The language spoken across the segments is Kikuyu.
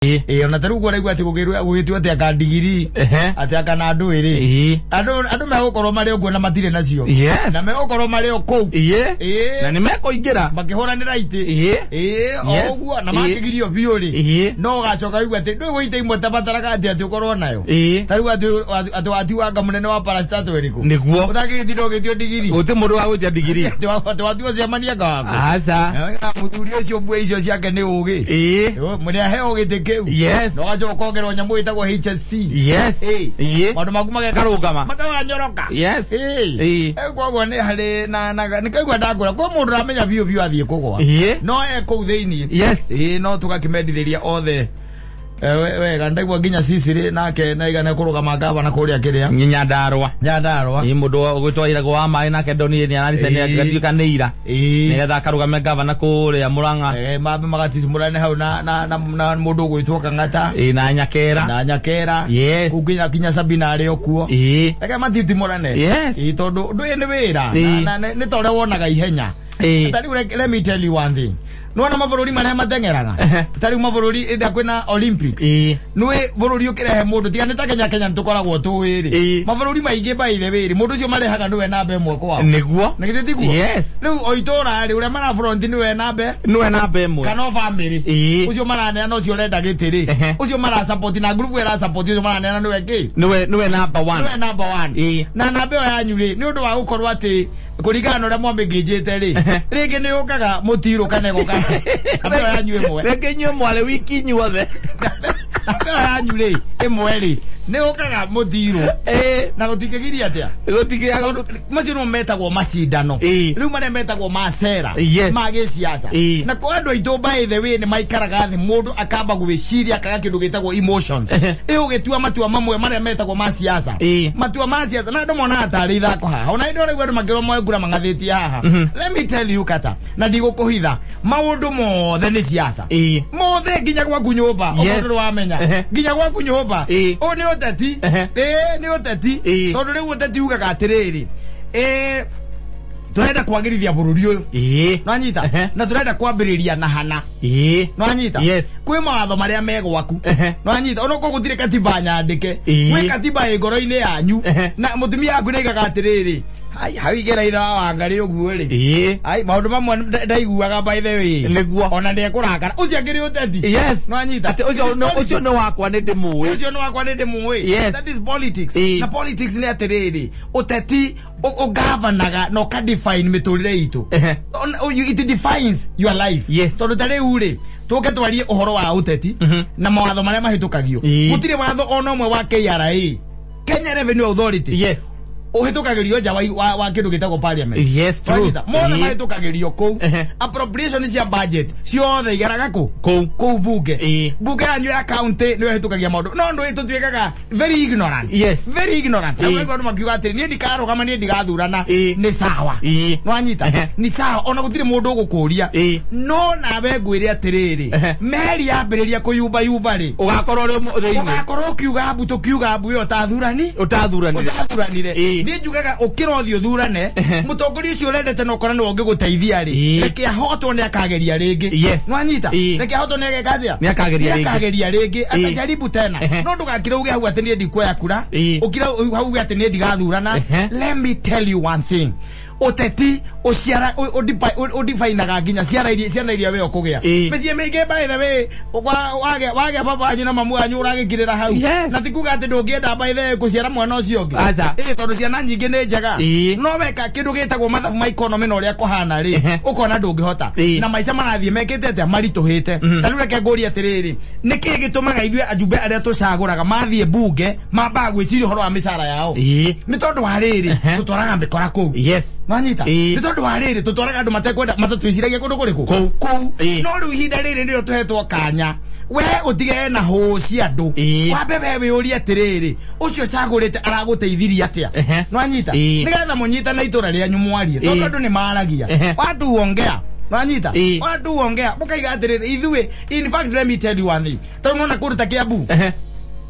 Ĩĩ, ona ta rĩu ũguo atĩ gũgĩtua atĩ anga ndigiri, atĩ anga na ndũĩ rĩ, andũ megũkorwo marĩ ũguo na matirĩ nacio, na megũkorwo marĩ o kũu. Ĩĩ. Na nĩ mekũingĩra. Makĩhũranĩra itĩ. Ĩĩ, o ũguo na makĩgirio biũ rĩ, no ũgacoka ũigue atĩ ndũĩ gwĩ itĩ imwe tabataraga atĩ ũkorwo nayo. Ta rĩu atĩ watiwanga mũnene wa parastato ĩrĩkũ? Nĩguo. Ũtangĩgĩtinda ũgĩtio ndigiri. Gũtirĩ mũndũ wa gwĩtia ndigiri. Atĩ watiwo ciamania anga waku. Aca. Mũthuri ũcio mbue icio ciake nĩ ũgĩ. Mũrĩa heo gĩtĩ kĩu. Na ũgacoka ũkongerwo nyamũ ĩtagwo HSC. Maũndũ maku mageka Karũgama. Makawanyoroka. Koguo nĩ harĩ na nĩ kaigua ndakũra kwĩ mũndũ ũramenya biũ biũ athiĩ kũgwa. No e kũu thĩinĩ. No tũgakĩmendithĩria othe. Wega ndaigua nginya Sicily nake naigana kũrũgama gavana kũrĩa kĩrĩa Nyandarua. Nyandarua. Ĩĩ, mũndũ ũgwĩtwarĩragwo wa maĩ nake ndonire nĩ araricania agatuĩka nĩ ira. Nĩgetha akarũgame gavana kũrĩa Murang'a. Mambe magaticimũrane hau na mũndũ ũgwĩtwo Kang'ata. Ĩĩ, na Nyakera. Na Nyakera. Kũu nginya Sabina arĩ o kuo. Reke matitimũrane. Ĩĩ, tondũ ũndũ ũyũ nĩ wĩra. Na nĩ ta ũrĩa wonaga ihenya. Ta rĩu let me tell you one thing. Nĩwona mabũrũri marĩa mateng'eraga, ta rĩu mabũrũri ĩrĩa kwĩna Olympics, nĩwĩ bũrũri ũkĩrehe mũndũ, tiga nĩ ta Kenya, Kenya nĩtũkoragwo tũĩ rĩ, mabũrũri maingĩ by the way rĩ, mũndũ ũcio marehaga nĩwe namba ĩmwe kwao. Nĩguo. Na githĩ tiguo? Yes. Rĩu o itũra rĩ, ũrĩa marafront nĩwe namba Nĩwe namba ĩmwe. Kana o bamĩrĩ. Ũcio maraneana ũcio ũrenda gĩtĩ rĩ, ũcio marasupport na ngurubu ĩrasupport ũcio maraneana nĩwe kĩ? Nĩwe namba one. Nĩwe namba one. Na namba ĩyo yanyu rĩ, nĩ ũndũ wa gũkorwo atĩ kũringana na ũrĩa mwamĩngĩnjĩte rĩ, rĩngĩ nĩ yũkaga mũtirũ kana ĩgoka namba ĩyo yanyu ĩmwe. Rĩngĩ inyuĩ mwarĩ wiki inyuothe. Namba ĩyo yanyu rĩ, ĩmwe rĩ, nĩ yũkaga mũtirũ na gũtingĩgiria atĩa? Gũtingĩ. Macio nĩmo metagwo macindano. Rĩu marĩa metagwo ma cera ma gĩciaca. Na kwa andũ aitũ, by the way, nĩ maikaraga thĩ mũndũ akamba gwĩciria akaga kĩndũ gĩtagwo emotions. Ĩ ũgĩtua matua mamwe marĩa metagwo ma siasa. Matua ma siasa na andũ monaga tarĩ ithako haha. Ona hĩndĩ ũraigua andũ makĩrwo moe kura mang'athĩtie haha. Let me tell you, kata na ndigũkũhitha, maũndũ mothe nĩ siasa. Mothe, nginya gwaku nyũmba. Okorwo ndũrĩ wamenya, nginya gwaku nyũmba ũyũ nĩ ũteti. Ĩĩ, nĩ ũteti. Tondũ rĩu ũteti ugaga atĩrĩrĩ, tũrenda kwagĩrithia bũrũri ũyũ. Nwanyita? Na tũrenda kwambĩrĩria na hana. Nwanyita? Yes. Kwĩ mawatho marĩa me gwaku. Nwanyita? Onokorwo gũtirĩ katiba nyandĩke, gwĩ katiba ĩ ngoro-inĩ yanyu. Na mũtumia waku nĩaigaga atĩrĩrĩ, "Ai, hau igera ithe wa Wangarĩ ũguo rĩ, ai, maũndũ mamwe ndaiguaga by the way." Nĩguo. Ona ndekũrakara, ũcio akĩrĩ ũteti. Nwanyita? Atĩ ũcio nĩ wakwa, nĩ ndĩmũĩ. Ũcio nĩ wakwa, nĩ ndĩmũĩ. That is politics. Na politics nĩ atĩrĩrĩ, ũteti ũgavanaga na ũkadefine mĩtũrĩre itũ. It defines your life. Tondũ ta rĩu rĩ, tũke twarie ũhoro wa ũteti na mawatho marĩa mahĩtũkagio, gũtirĩ watho ona ũmwe wa KRA, Kenya Revenue Authority, ũhĩtũkagĩrio nja wa kĩndũ gĩtagwo parliament. Yes, true. Wanyita? Mothe mahĩtũkagĩrio kũu. Appropriation cia budget ciothe igeraga kũ? Kũu. Kũu bunge. Bunge yanyu ya county nĩyo ĩhĩtũkagia maũndũ, no ndũĩ tũtuĩkaga very ignorant. Very ignorant. Andũ andũ makiuga atĩ niĩ ndikarũgama, niĩ ndigathurana. Nĩ sawa. Nwanyita? Ni sawa, ona gũtirĩ mũndũ ũgũkũria. No nawe ngwĩre atĩrĩrĩ, meri yambĩrĩria kũyumbayumba rĩ, Ũgakorwo ũrĩ thĩinĩ. Ũgakorwo ũkiuga mbu, tũkiuga mbu ĩyo ũtathurani Ũtathuranire. Ũtathuranire. Niĩ njugaga ũkĩra ũthiĩ ũthurane mũtongoria ũcio ũrendete, na ũkora nĩwe ũngĩgũteithia rĩ, reke ahotwo, nĩ akageria rĩngĩ. Nwanyita? Reke ahotwo, nĩ ageka atĩa? Nĩ akageria rĩngĩ. Nĩ akageria rĩngĩ, atajaribu tena. No ndũgakire uge hau atĩ niĩ ndikuoya kura, ũkire hau uge atĩ niĩ ndigathurana. Let me tell you one thing, ũteti ũciara ũdefinaga nginya ciana iria we ũkũgĩa. Mĩciĩ mĩingĩ, by the way, wagĩa baba wanyu na mamu wanyu ũragĩkirĩra hau. Na ti kuga atĩ ndũngĩenda, by the way, kũciara mwana ũcio ũngĩ. Aca. Ĩĩ, tondũ ciana nyingĩ nĩ njega. No weka kĩndũ gĩtagwo mathabu ma economy na ũrĩa kũhana rĩ, ũkona ndũngĩhota. Na maica marathiĩ mekĩte atĩa? Maritũhĩte. Ta rĩu reke ngũrie atĩrĩrĩ, nĩkĩ gĩtũmaga ithuĩ ajumbe arĩa tũcagũraga mathiĩ bunge mambaga gwĩciria ũhoro wa mĩcara yao? Nĩ tondũ wa rĩrĩ, tũtwaraga mĩkora kũu. Nwanyita? Nĩ tondũ wa rĩrĩ, tũtwaraga andũ matekwenda matatwĩciragia kũndũ kũrĩkũ? Kũu. Kũu. No rĩu ihinda rĩrĩ nĩrĩo tũhetwo kanya, we ũtige na hũ cia andũ. Wambe we wĩũrie atĩrĩrĩ, ũcio cagũrĩte aragũteithirie atĩa? Nwanyita? Nĩgetha mũnyitane itũra rĩanyu mwarie, tondũ andũ nĩ maragia. Watu huongea. Nwanyita? Watu huongea. Mũkaiga atĩrĩrĩ, ithuĩ, in fact, let me tell you one thing, tondũ nona kũndũ ta Kiambu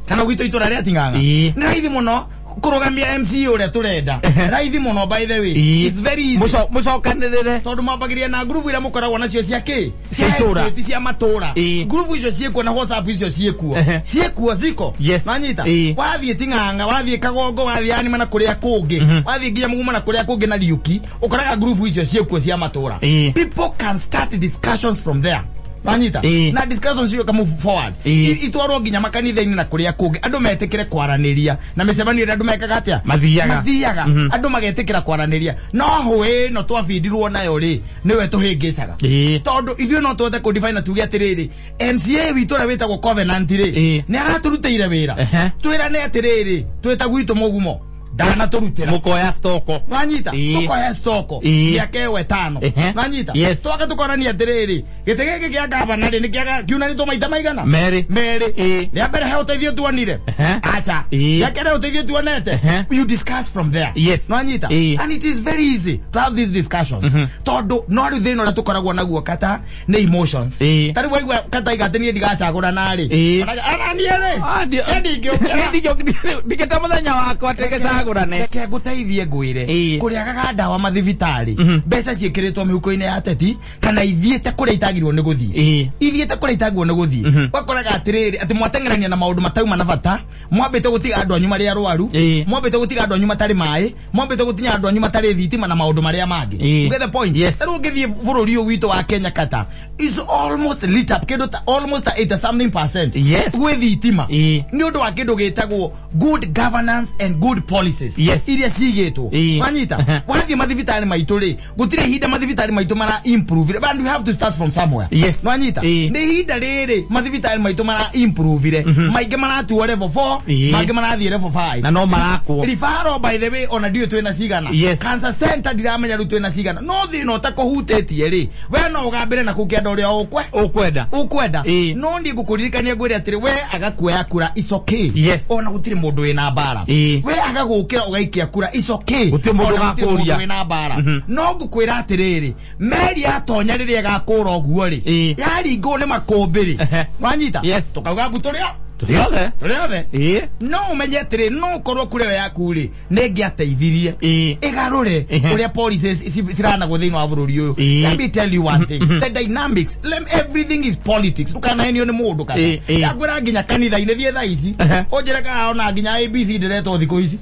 kana gwitũ itũra rĩa Ting'ang'a, nĩ raithi mũno. Kũrũgamia MC ũrĩa tũrenda raithi mũno, by the way. It's very easy. Mũcokanĩrĩre. Tondũ mwambagĩria na ngurubu iria mũkoragwo nacio cia kĩ? Cia itũra. Estate, cia matũra. Ngurubu icio ciĩkuo na WhatsApp icio ciĩkuo. Ciĩkuo ziko. Nanyita. Wathiĩ Ting'ang'a, wathiĩ Kagongo, wathiĩ Anima na kũrĩa kũngĩ, wathiĩ nginya Mũgumo na kũrĩa kũngĩ na Riuki, ũkoraga ngurubu icio ciĩkuo cia matũra. People can start discussions from there, wanyita? Na discussions icio ka move forward. Itwarwo nginya makanitha-inĩ na kũrĩa kũngĩ, andũ metĩkĩre kwaranĩria na mĩcemanio ĩrĩa andũ mekaga atĩa? Mathiaga. Mathiaga. Andũ magetĩkĩra kwaranĩria, no hũĩ ĩno twabindirwo nayo rĩ, nĩwe tũhĩngĩcaga. Tondũ ithuĩ no tũhote kũ na tuge atĩrĩrĩ, MCA witũ ũrĩa wĩtagwo Covenant rĩ, nĩ aratũrutĩire wĩra. Twĩrane atĩrĩrĩ, twĩta gwitũ mũgumo ndanatũrutĩra. Mũkoya stoko. Wanyita? Tũkoya stoko mĩaka ĩyo 5. Wanyita? Yes. Twaka tũkonania atĩrĩrĩ, gĩtĩ gĩkĩ kĩa gavana rĩ, nĩ kĩaga kiunanĩtwo maita maigana? Merĩ. Merĩ. Rĩa mbere he ũteithio tuonire? Aca. Rĩa kerĩ he ũteithio tuonete? You discuss from there. Nwanyita? And it is very easy to have these discussions, tondũ no rĩu thĩna ũrĩa tũkoragwo naguo kata nĩ emotions. Ta rĩu waigua kata iga atĩ niĩ ndigacagũra narĩ. Ananiĩ rĩ, niĩ ndingĩũkĩra. Ndingĩte mũthenya wakwa atĩ ngĩcagũrane. Reke ngũteithie ngwĩre. Kũrĩagaga ndawa mathibitarĩ, mbeca ciĩkĩrĩtwo mĩhuko-inĩ ya ateti kana ithiĩte kũrĩa itagirwo nĩ gũthiĩ. Ithiĩte kũrĩa itagirwo nĩ gũthiĩ. Ũgakoraga atĩrĩrĩ, atĩ mwateng'erania na maũndũ matauma na bata, mwambĩte gũtiga andũ anyu marĩ arwaru, mwambĩte gũtiga andũ anyu matarĩ maĩ, mwambĩte gũtiga andũ anyu matarĩ thitima na maũndũ marĩa mangĩ. You get the point? Yes. Rĩu ũngĩthiĩ bũrũri ũyũ witũ wa Kenya, kata is almost lit up kĩndũ ta almost 80 something percent gwĩ thitima, nĩ ũndũ wa kĩndũ gĩtagwo good governance and good policies iria cigĩtwo. Wanyita? Wathiĩ mathibitarĩ maitũ rĩ, gũtirĩ ihinda mathibitarĩ maitũ mara improve, but we have to start from somewhere. Nwanyita? Nĩ ihinda rĩrĩ mathibitarĩ maitũ mara improve, maingĩ maratuo level 4, mangĩ marathiĩ level 5. Na no marakwo. Referral, by the way, ona ndiũĩ twĩna cigana. Cancer center ndiramenya rĩu twĩna cigana, no thĩna ũtakũhutĩtie rĩ, we no ũgambĩre na kũu kĩanda ũrĩa ũkwe ũkwenda. Ũkwenda. No niĩ ngũkũririkania ngwĩre atĩrĩ, we agakuoya kura is okay. Ona gũtirĩ mũndũ wĩna mbara. We agagũkĩra ũgaikia kura is okay. Gũtirĩ mũndũ Ona gũtirĩ ũgakũria. mũndũ wĩna mbara. No ngũkwĩra atĩrĩrĩ, meri yatonya rĩrĩa ĩgakũra ũguo rĩ, yaringwo nĩ makũmbĩ rĩ, wanyita? Yes. Tũkauga mbu tũrĩ Tũrĩ othe. Tũrĩ othe. No ũmenye atĩrĩ, no ũkorwo kura ĩyo yaku rĩ, nĩ ĩngĩateithirie ĩgarũre ũrĩa policies ciranagwo thĩinĩ wa bũrũri ũyũ. Let me tell you one thing, the dynamics, everything is politics. Ndũkanahenio nĩ mũndũ kana ndakwĩra nginya kanitha-inĩ thiĩ thaa ici, ũnjĩre kana ona nginya ABC ndĩretwo thikũ ici.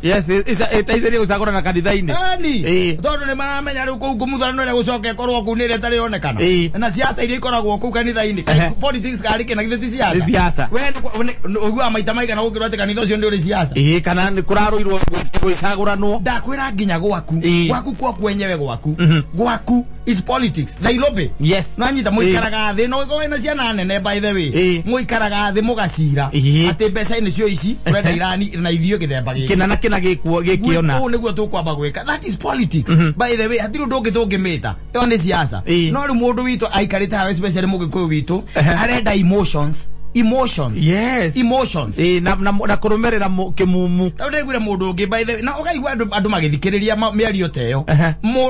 Yes, ĩteithĩrie gũcagũrana kanitha-inĩ. Ani tondũ nĩ maramenya rĩu kũu kũmuthanano ĩrĩa gũcoka ĩkorwo kũu nĩ ĩrĩa ĩtarĩ yonekana na siasa iria ikoragwo kũu kanitha-inĩ. Politics karĩ kĩna githĩ ti siasa? Nĩ siasa. We ũiguaga maita maigana gũkĩrwo atĩ kanitha ũcio nĩ ũrĩ siasa? Kana nĩ kũrarũirwo gwĩcagũranwo. Ndakwĩra nginya gwaku, gwaku kwa kwenyewe, gwaku, gwaku is politics. Nairobi, nanyita, mũikaraga thĩ no ũgĩkorwo wĩna ciana nene, by the way, mũikaraga thĩ mũgacira atĩ mbeca nĩcio ici ũrenda irani na ithuĩ gĩthemba gĩkĩ. Kĩna na kĩna gĩkuo gĩkĩona. Ũũ nĩguo tũkwamba gwĩka. That is politics, by the way. Hatirĩ ũndũ ũngĩ tũngĩmĩta, ĩyo nĩ siasa. No rĩu mũndũ witũ aikarĩte haha, especially mũgĩkũyũ witũ, arenda emotions, emotions, emotions. Na kũrũmĩrĩra kĩmumu. Tondũ ndaiguire mũndũ ũngĩ, by the way, na ũkaigua andũ magĩthikĩrĩria mĩario ta ĩyo.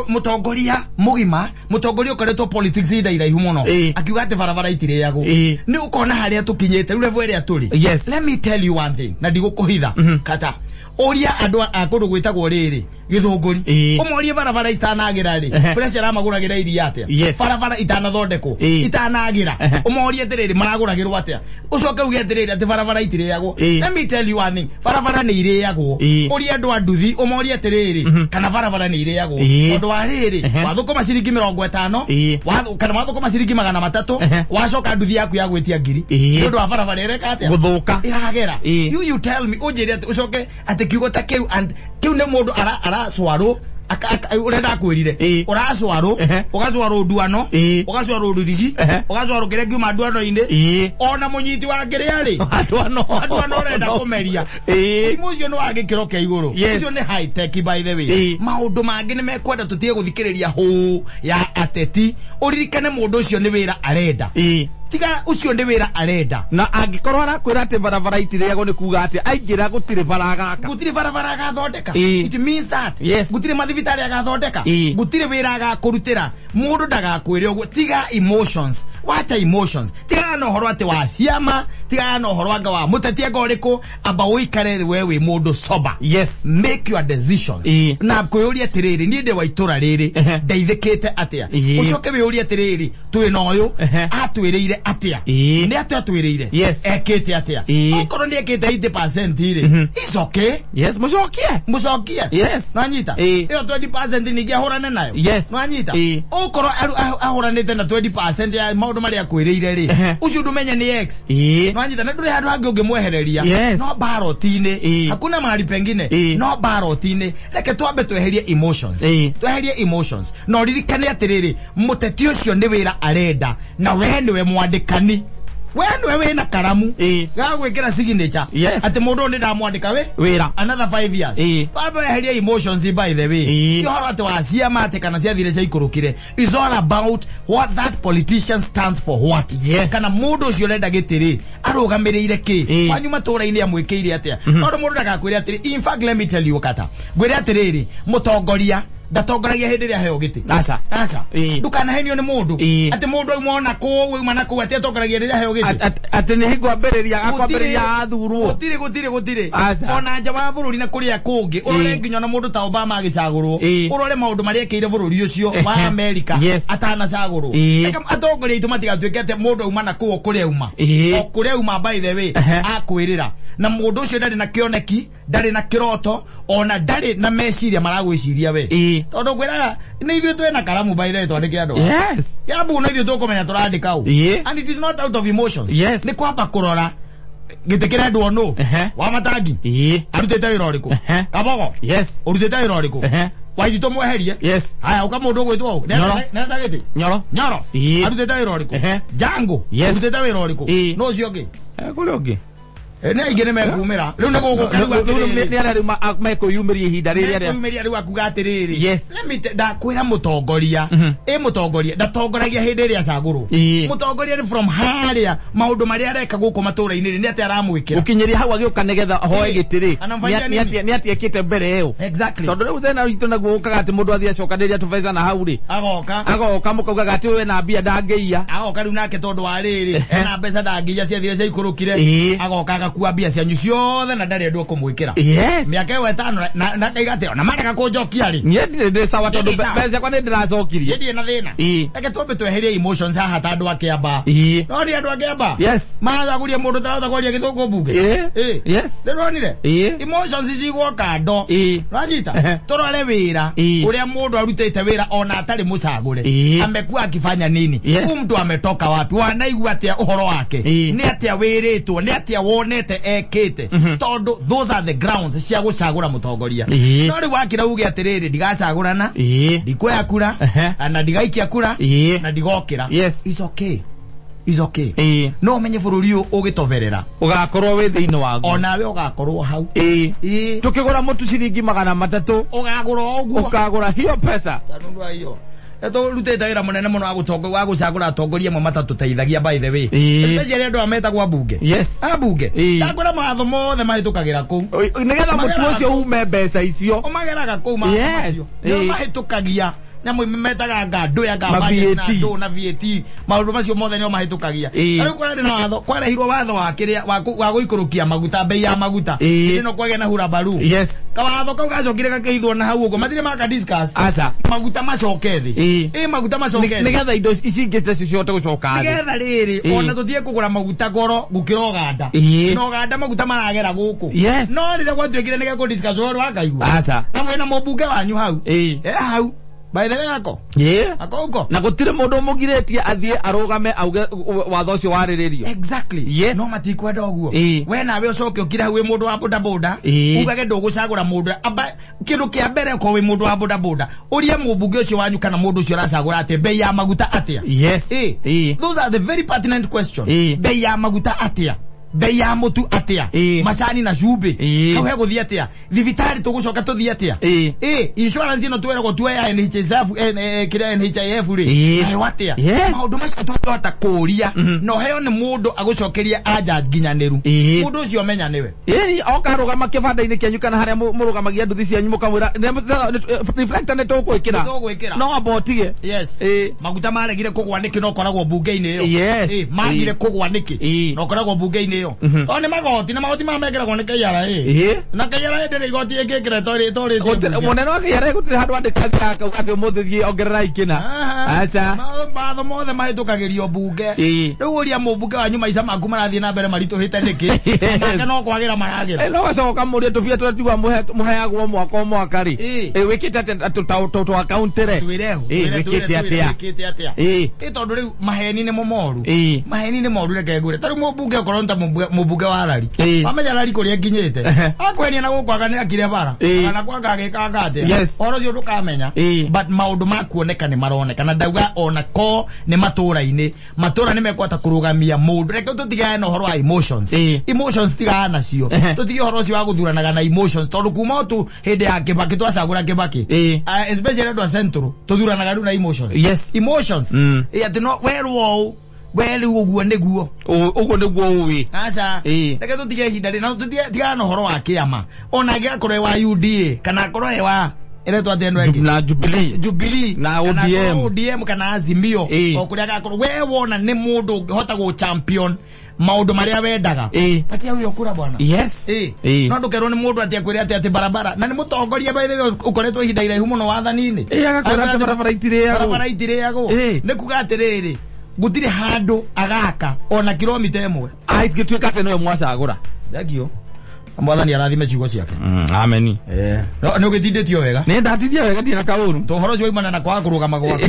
Mũtongoria mũgima, mũtongoria ũkoretwo politics ihinda iraihu mũno, akiuga atĩ barabara itirĩagwo. Nĩ ũkona harĩa tũkinyĩte rĩu, level ĩrĩa tũrĩ. Let me tell you one thing, na ndigũkũhitha kata, ũria andũ a kũndũ gwĩtagwo rĩrĩ Gĩthũngũri, ũmorie barabara itanagĩra rĩ, pressure amagũragĩra iria atĩa? Barabara itanathondekwo, itanagĩra, ũmorie atĩrĩrĩ, maragũragĩrwo atĩa? Ũcoke uge atĩrĩrĩ, atĩ barabara itirĩagwo. Let me tell you one thing, barabara nĩ irĩagwo. Ũrie andũ a nduthi, ũmorie atĩrĩrĩ, kana barabara nĩ irĩagwo. Tondũ wa rĩrĩ, wathũkũma ciringi 50, kana wathũkũma ciringi 300, wacoka nduthi yaku ya gwĩtia ngiri nĩ ũndũ wa barabara ĩreka atĩa? Gũthũka. Ĩragera. You tell me, ũnjĩre atĩ ũcoke atĩ kiugo ta kĩu, and kĩu nĩ mũndũ aracwarwo ũrĩa ndakwĩrire. Ũracwarwo, ũgacwarwo nduano, ũgacwarwo rurigi, ũgacwarwo kĩrĩa kiuma nduano-inĩ, ona mũnyiti wa kĩrĩa rĩ, Andũ ano. Andũ ano ũrenda kũmeria. Mũrimũ ũcio nĩ wa gĩkĩro kĩa igũrũ. Ũcio nĩ high tech, by the way. Maũndũ mangĩ nĩ mekwenda tũtige gũthikĩrĩria hũ ya ateti. Ũririkane mũndũ ũcio nĩ wĩra arenda. Tiga ucio ndi wira arenda. Na angikorwo arakwira ati barabara itirĩagwo nĩ kuga atĩ aingĩra gũtirĩ bara agaka. Gutiri barabara agathondeka. Ĩĩ. It means that. Yes. Gutiri mathibitari agathondeka. Ĩĩ. Gutiri wira agakurutira. Mundu ndagakwire uguo. Tiga emotions. Wacha emotions. Tiga na uhoro ati wa ciama, tiga na uhoro anga wa muteti anga uriku, amba uikare we wi mundu sober. Yes. Make your decisions. Ĩĩ. Na kwiyuria atiriri, nie ndi wa itura riri, ndeithikite atia. Ĩĩ. Ucoke wiyurie atiriri, twina uyu, atwiriire atia. Ĩĩ. Ni atia atwiriire. Yes. Ekite atia. Ĩĩ. Okorwo ni ekite 80% ri, it's okay. Yes, mucokie. Mucokie. Yes. Nwanyita. Ĩĩ. Iyo 20% ningi ahurane nayo. Yes. Nwanyita. Ĩĩ. Okorwo ahuranite na 20% ya maundu maria akwiriire ri, Ehe. ucio ndumenye ni X. Ĩĩ. Nwanyita na nduri handu hangi ungimwehereria. Yes. No ballot-inĩ. Ĩĩ. Hakuna mahali pengine. Ĩĩ. No ballot-inĩ. Reke twambe tweherie emotions. Ĩĩ. Tweherie emotions. Na uririkane atiriri, muteti ucio ni wira arenda na we niwe mwandikani. We niwe wina karamu. Ĩĩ. Ga gwikira signature. Yes. Ati mundu ni ndamwandika we Wira. another 5 years. Ĩĩ. Twambe weherie emotions by the way. Ĩĩ. Ti ũhoro atĩ wa ciama atĩ kana ciathire ciaikũrũkire. It's all about what that politician stands for what. Yes. Kana mũndũ ũcio ũrenda gĩtĩ rĩ, arũgamĩrĩire kĩ? Ĩĩ. Kwanyu matũũra-inĩ amwĩkĩire atĩa? Tondũ mũndũ ndagakwĩre atĩrĩ, in fact let me tell you kata. Ngwĩre atĩrĩrĩ, mũtongoria ndatongoragia hĩndĩ ĩrĩa aheo gĩtĩ. Aca. Aca. Ĩĩ. Ndukanahenio nĩ mũndũ. Ĩĩ. Atĩ mũndũ auma ona kũu, auma na kũu atĩ atongoragia rĩrĩa aheo gĩtĩ. Atĩ nĩ hingo ambĩrĩria akwambĩrĩria athurwo. Gutiri. Aca. Ona nja wa bũrũri na kũrĩa kũngĩ, ũrore Ĩĩ. nginya ona mũndũ ta Obama agĩcagũrwo, Ĩĩ. ũrore maũndũ marĩa ekĩire bũrũri ũcio wa Ehe. Amerika Yes. atanacagũrwo. Ĩĩ. Reke atongoria aitũ matigatuĩke atĩ mũndũ auma na kũu o kũrĩa auma. Ĩĩ. O kũrĩa auma by the way, Ehe. akwĩrĩra. Na mũndũ ũcio ndarĩ na kĩoneki, ndarĩ na kĩroto, ona ndarĩ na meciria maragwĩciria we. Ĩĩ. Tondũ ngwĩraga nĩ ithuĩ twĩna karamu by the way twandĩke andũ. Yes. Kiambu no ithuĩ tũkũmenya tũrandĩka ũ. Ĩĩ. And it is not out of emotions. Yes. Nĩ kwamba kũrora gĩtĩ kĩrendwo nũ. Ehe. Wa matangi. Ĩĩ. Arutĩte wĩra ũrĩkũ? Ehe. Kabogo. Yes. Ũrutĩte wĩra ũrĩkũ? Ehe. Waititũ mweherie. Yes. Haya ũka mũndũ ũgwĩtwo ũ? Nyoro. Nĩarenda gĩtĩ? Nyoro. Nyoro. Ĩĩ. Arutĩte wĩra ũrĩkũ? Ehe. Jango. Yes. Ũrutĩte wĩra ũrĩkũ? Ĩĩ. Nũ ũcio ũngĩ? Kũrĩ ũngĩ. Nĩ aingĩ nĩ mekumĩra. Rĩu nĩ gũgũka rĩu atĩrĩrĩ. Nĩ arĩa rĩu mekwĩyumĩria ihinda rĩrĩ arĩa. Mekwĩyumĩria rĩu akuga atĩrĩrĩ. Yes. Let me ndakwĩra mũtongoria. Ĩ mũtongoria ndatongoragia hĩndĩ ĩrĩa acagũrwo. Ĩĩ. Mũtongoria nĩ from harĩa maũndũ marĩa areka gũkũ matũũra-inĩ rĩ, nĩ atĩa aramwĩkĩra. Gũkinyĩria hau agĩũka nĩgetha ahoe Ĩĩ. gĩtĩ rĩ. Anamfanyia Nĩ nini? atĩa ekĩte mbere ĩyo. Exactly. Tondũ rĩu thĩna witũ naguo ũkaga atĩ mũndũ athiĩ acokanĩrĩria tũbeca na hau rĩ. Agoka. Agoka mũkaugaga atĩ ũyũ ena mbia ndangĩiya. Agoka rĩu nake tondũ wa rĩrĩ ena mbeca ndangĩiya ciathire ciaikũrũkire. Ĩĩ. Agoka agakua mbia cianyu ciothe na ndarĩ ũndũ ũkũmwĩkĩra. Yes. Mĩaka ĩyo ĩtano na akaiga atĩ ona marega kũnjokia rĩ. Niĩ ndirĩ ndĩ sawa tondũ Ndĩ sawa. mbeca ciakwa nĩ ndĩracokirie. Niĩ ndirĩ na thĩna. Ĩĩ. Reke twambe tweherie emotions haha ta andũ a Kĩambaa. Ĩĩ. No nĩ andũ a Kĩambaa. Yes. Maracagũria mũndũ ũtarahota kwaria gĩthũngũ mbunge. Ĩĩ. Ĩĩ. Yes. Ndĩronire? Ĩĩ. Emotions cigwo kando. Ĩĩ. Ũranyita? Ehe. Tũrore wĩra Ĩĩ. ũrĩa mũndũ arutĩte wĩra ona atarĩ mũcagũre. Ĩĩ. Amekuwa akifanya nini? Yes. Huyu mtu ametoka wapi? Wanaigua atĩa ũhoro wake? Ĩĩ. Nĩ atĩa wĩrĩtwo? Nĩ atĩa wonete ekĩte? Tondũ those are the grounds cia gũcagũra mũtongoria. Ĩĩ. No rĩu wakĩra uge atĩrĩrĩ ndigacagũrana, Ĩĩ. ndikuoya kura, Ehe. na ndigaikia kura, Ĩĩ. na ndigokĩra. Yes. It's okay. It's okay. Ĩĩ. No ũmenye bũrũri ũyũ ũgĩtoberera Ũgakorwo wĩ thĩinĩ waguo. onawe ũgakorwo hau. Ĩĩ. Ĩĩ. Tukĩgũra mũtu ciringi 300 Ũgagũra o ũguo. ũkagũra hiyo pesa. Tondũ wa iyo. Tũrutĩte wĩra mũnene mũno wa gũtongo wa gũcagũra atongoria amwe matatũteithagia by the way. Ĩĩ. Especially andũ aya metagwo ambunge. Yes. Ambunge. Ĩĩ. Ndakwĩra mawatho mothe mahĩtũkagĩra kũu. Nĩgetha mũtu ũcio ume mbeca icio. Ũmageraga kũu mawatho Yes. macio. Nĩo Ĩĩ. mahĩtũkagia. Nyamũ imwe metaga ngandũ ya Ma budget na VAT. ndũ na VAT. Maũndũ macio mothe nĩo mahĩtũkagia. Ĩĩ. Na rĩu kwarĩ na watho, kwarehirwo watho wa kĩrĩa wa gũikũrũkia maguta bei ya maguta. Ĩĩ. Hĩndĩ ĩno kwagĩa na hurabaru. Yes. Kawatho kau gacokire gakĩhithwo na hau ũguo matirĩ maka discuss. Aca. Maguta macoke thĩ. Ĩĩ. Ĩ maguta macoke thĩ. Nĩgetha indo ici ingĩ tacio cihote gũcoka thĩ. Nĩgetha rĩrĩ Ĩĩ. ona tũtige kũgũra maguta goro gũkĩra Ũganda. Ĩĩ. Na Ũganda maguta maragera gũkũ. Yes. No rĩrĩa gwatuĩkire nĩ gekũ discuss ũhoro wa kaigua. Aca. Na mwĩna mũmbunge wanyu hau. Ĩĩ. E hau. By the way ako. Ĩĩ. Ako huko. Na gũtirĩ mũndũ ũmũgirĩtie athiĩ arũgame auge watho ũcio warĩrĩrio. Exactly. Yes. No matikwenda ũguo. Ĩĩ. We nawe ũcoke ũkire hau wĩ mũndũ wa boda boda. Ĩĩ. Ugage ndũgũcagũra mũndũ. Amba kĩndũ kĩa mbere ko wĩ mũndũ wa boda boda. Ũrie mũmbunge ũcio wanyu kana mũndũ ũcio ũracagũra atĩ bei ya maguta atĩa. Yes. Ĩĩ. Ĩĩ. Those are the very pertinent questions. Ĩĩ. Bei ya maguta atĩa. Bei ya mutu atia? Macani na cumbĩ. Hau hegũthiĩ atĩa? Thibitarĩ tũgũcoka tũthiĩ atĩa? Insurance ĩno tweragwo tuoe ya NHIF, kĩrĩa NHIF rĩ, nayo atĩa? Maũndũ macio tũngĩhota kũũria na ũheo nĩ mũndũ agũcokerie anja nginyanĩru, mũndũ ũcio menya nĩwe. Ĩni oka rũgama kĩbanda-inĩ kĩanyu kana harĩa mũrũgamagia nduthi cianyu mũkamwĩra reflector nĩ tũgwĩkĩra. Nĩ tũgwĩkĩra. No amba ũtige. Yes. Maguta maregire kũgwa nĩkĩ no koragwo mbunge-inĩ ĩyo? Yes. Magire kũgwa nĩkĩ no koragwo mbunge-inĩ ĩyo? O nĩ magoti, na magoti maya mekĩragwo nĩ KRA. Na KRA ndĩrĩ igoti ĩngĩkĩra ĩtorĩtie mbunge. Mũnene wa KRA gũtirĩ handũ andĩka akauga atĩ ũmũthĩ thiĩ ongererai kĩna. Aca. Mawatho mothe mahĩtũkagĩrio mbunge. Rĩu ũria mũmbunge wanyu maica maku marathiĩ na mbere maritũhĩte nĩkĩ? Nake no kwagĩra maragĩra. No gacoka mũrie tũbia tũrĩa tuga mũheagwo mwaka o mwaka rĩ. Wĩkĩte atĩa tũ akaunti-rĩ? Twĩre. Wĩkĩte atĩa? Wĩkĩte atĩa? Tondũ rĩu maheni nĩmo moru. Maheni nĩ moru, reke ngwĩre. Ta rĩu mũmbunge okorwo nĩ ta mũmbunge wa Rari. Wamenya Rari kũrĩa nginyĩte. Akwenia na gũkũ anga nĩ akire bara. Kana kwanga agĩkanga atĩa. Ũhoro ũcio ndũkamenya. But maũndũ ma kuoneka nĩ maroneka. Na ndauga ona ko nĩ matũra-inĩ. Matũra nĩ mekwata kũrũgamia mũndũ. Reke tũtigane na ũhoro wa emotions. Emotions tigana nacio. Tũtige ũhoro ũcio wa gũthuranaga na emotions. Tondũ kuma tu hĩndĩ ya Kibaki twacagũra Kibaki. Especially andũ a Central tũthuranaga rĩu na emotions. Emotions. Atĩ no werwo ũũ, we rĩu ũguo nĩguo. Ũguo nĩguo ũĩ. Aca. Reke tũtige ihinda rĩ na tũtigane na ũhoro wa kĩama. Ona angĩgakorwo e wa UDA kana akorwo e wa ĩretwo atĩa ĩno ĩngĩ? Na Jubilee. Jubilee Na kana ODM. akorwo ODM kana Azimio. O kũrĩa agakorwo we wona nĩ mũndũ ũngĩhota gũ champion maũndũ marĩa wendaga. Patia huyo kura bwana. No ndũkerwo nĩ mũndũ atĩ akwĩre atĩ barabara na nĩ mũtongoria by the way ũkoretwo ihinda iraihu mũno wathani-inĩ. Agakwĩra atĩ barabara itirĩagwo. Barabara itirĩagwo. Nĩ kuga atĩrĩrĩ, gũtirĩ handũ agaka ona kilomita ĩmwe. Aingĩtuĩka atĩ nĩwe mwacagũra. Thank you. Mwathani arathime ciugo ciake. Ameni. No nĩ ũgĩtindĩtio wega. Nĩ ndatindie wega ndirĩ na kaũru. To ũhoro ũcio waimana na kwaga kũrũgama gwaku.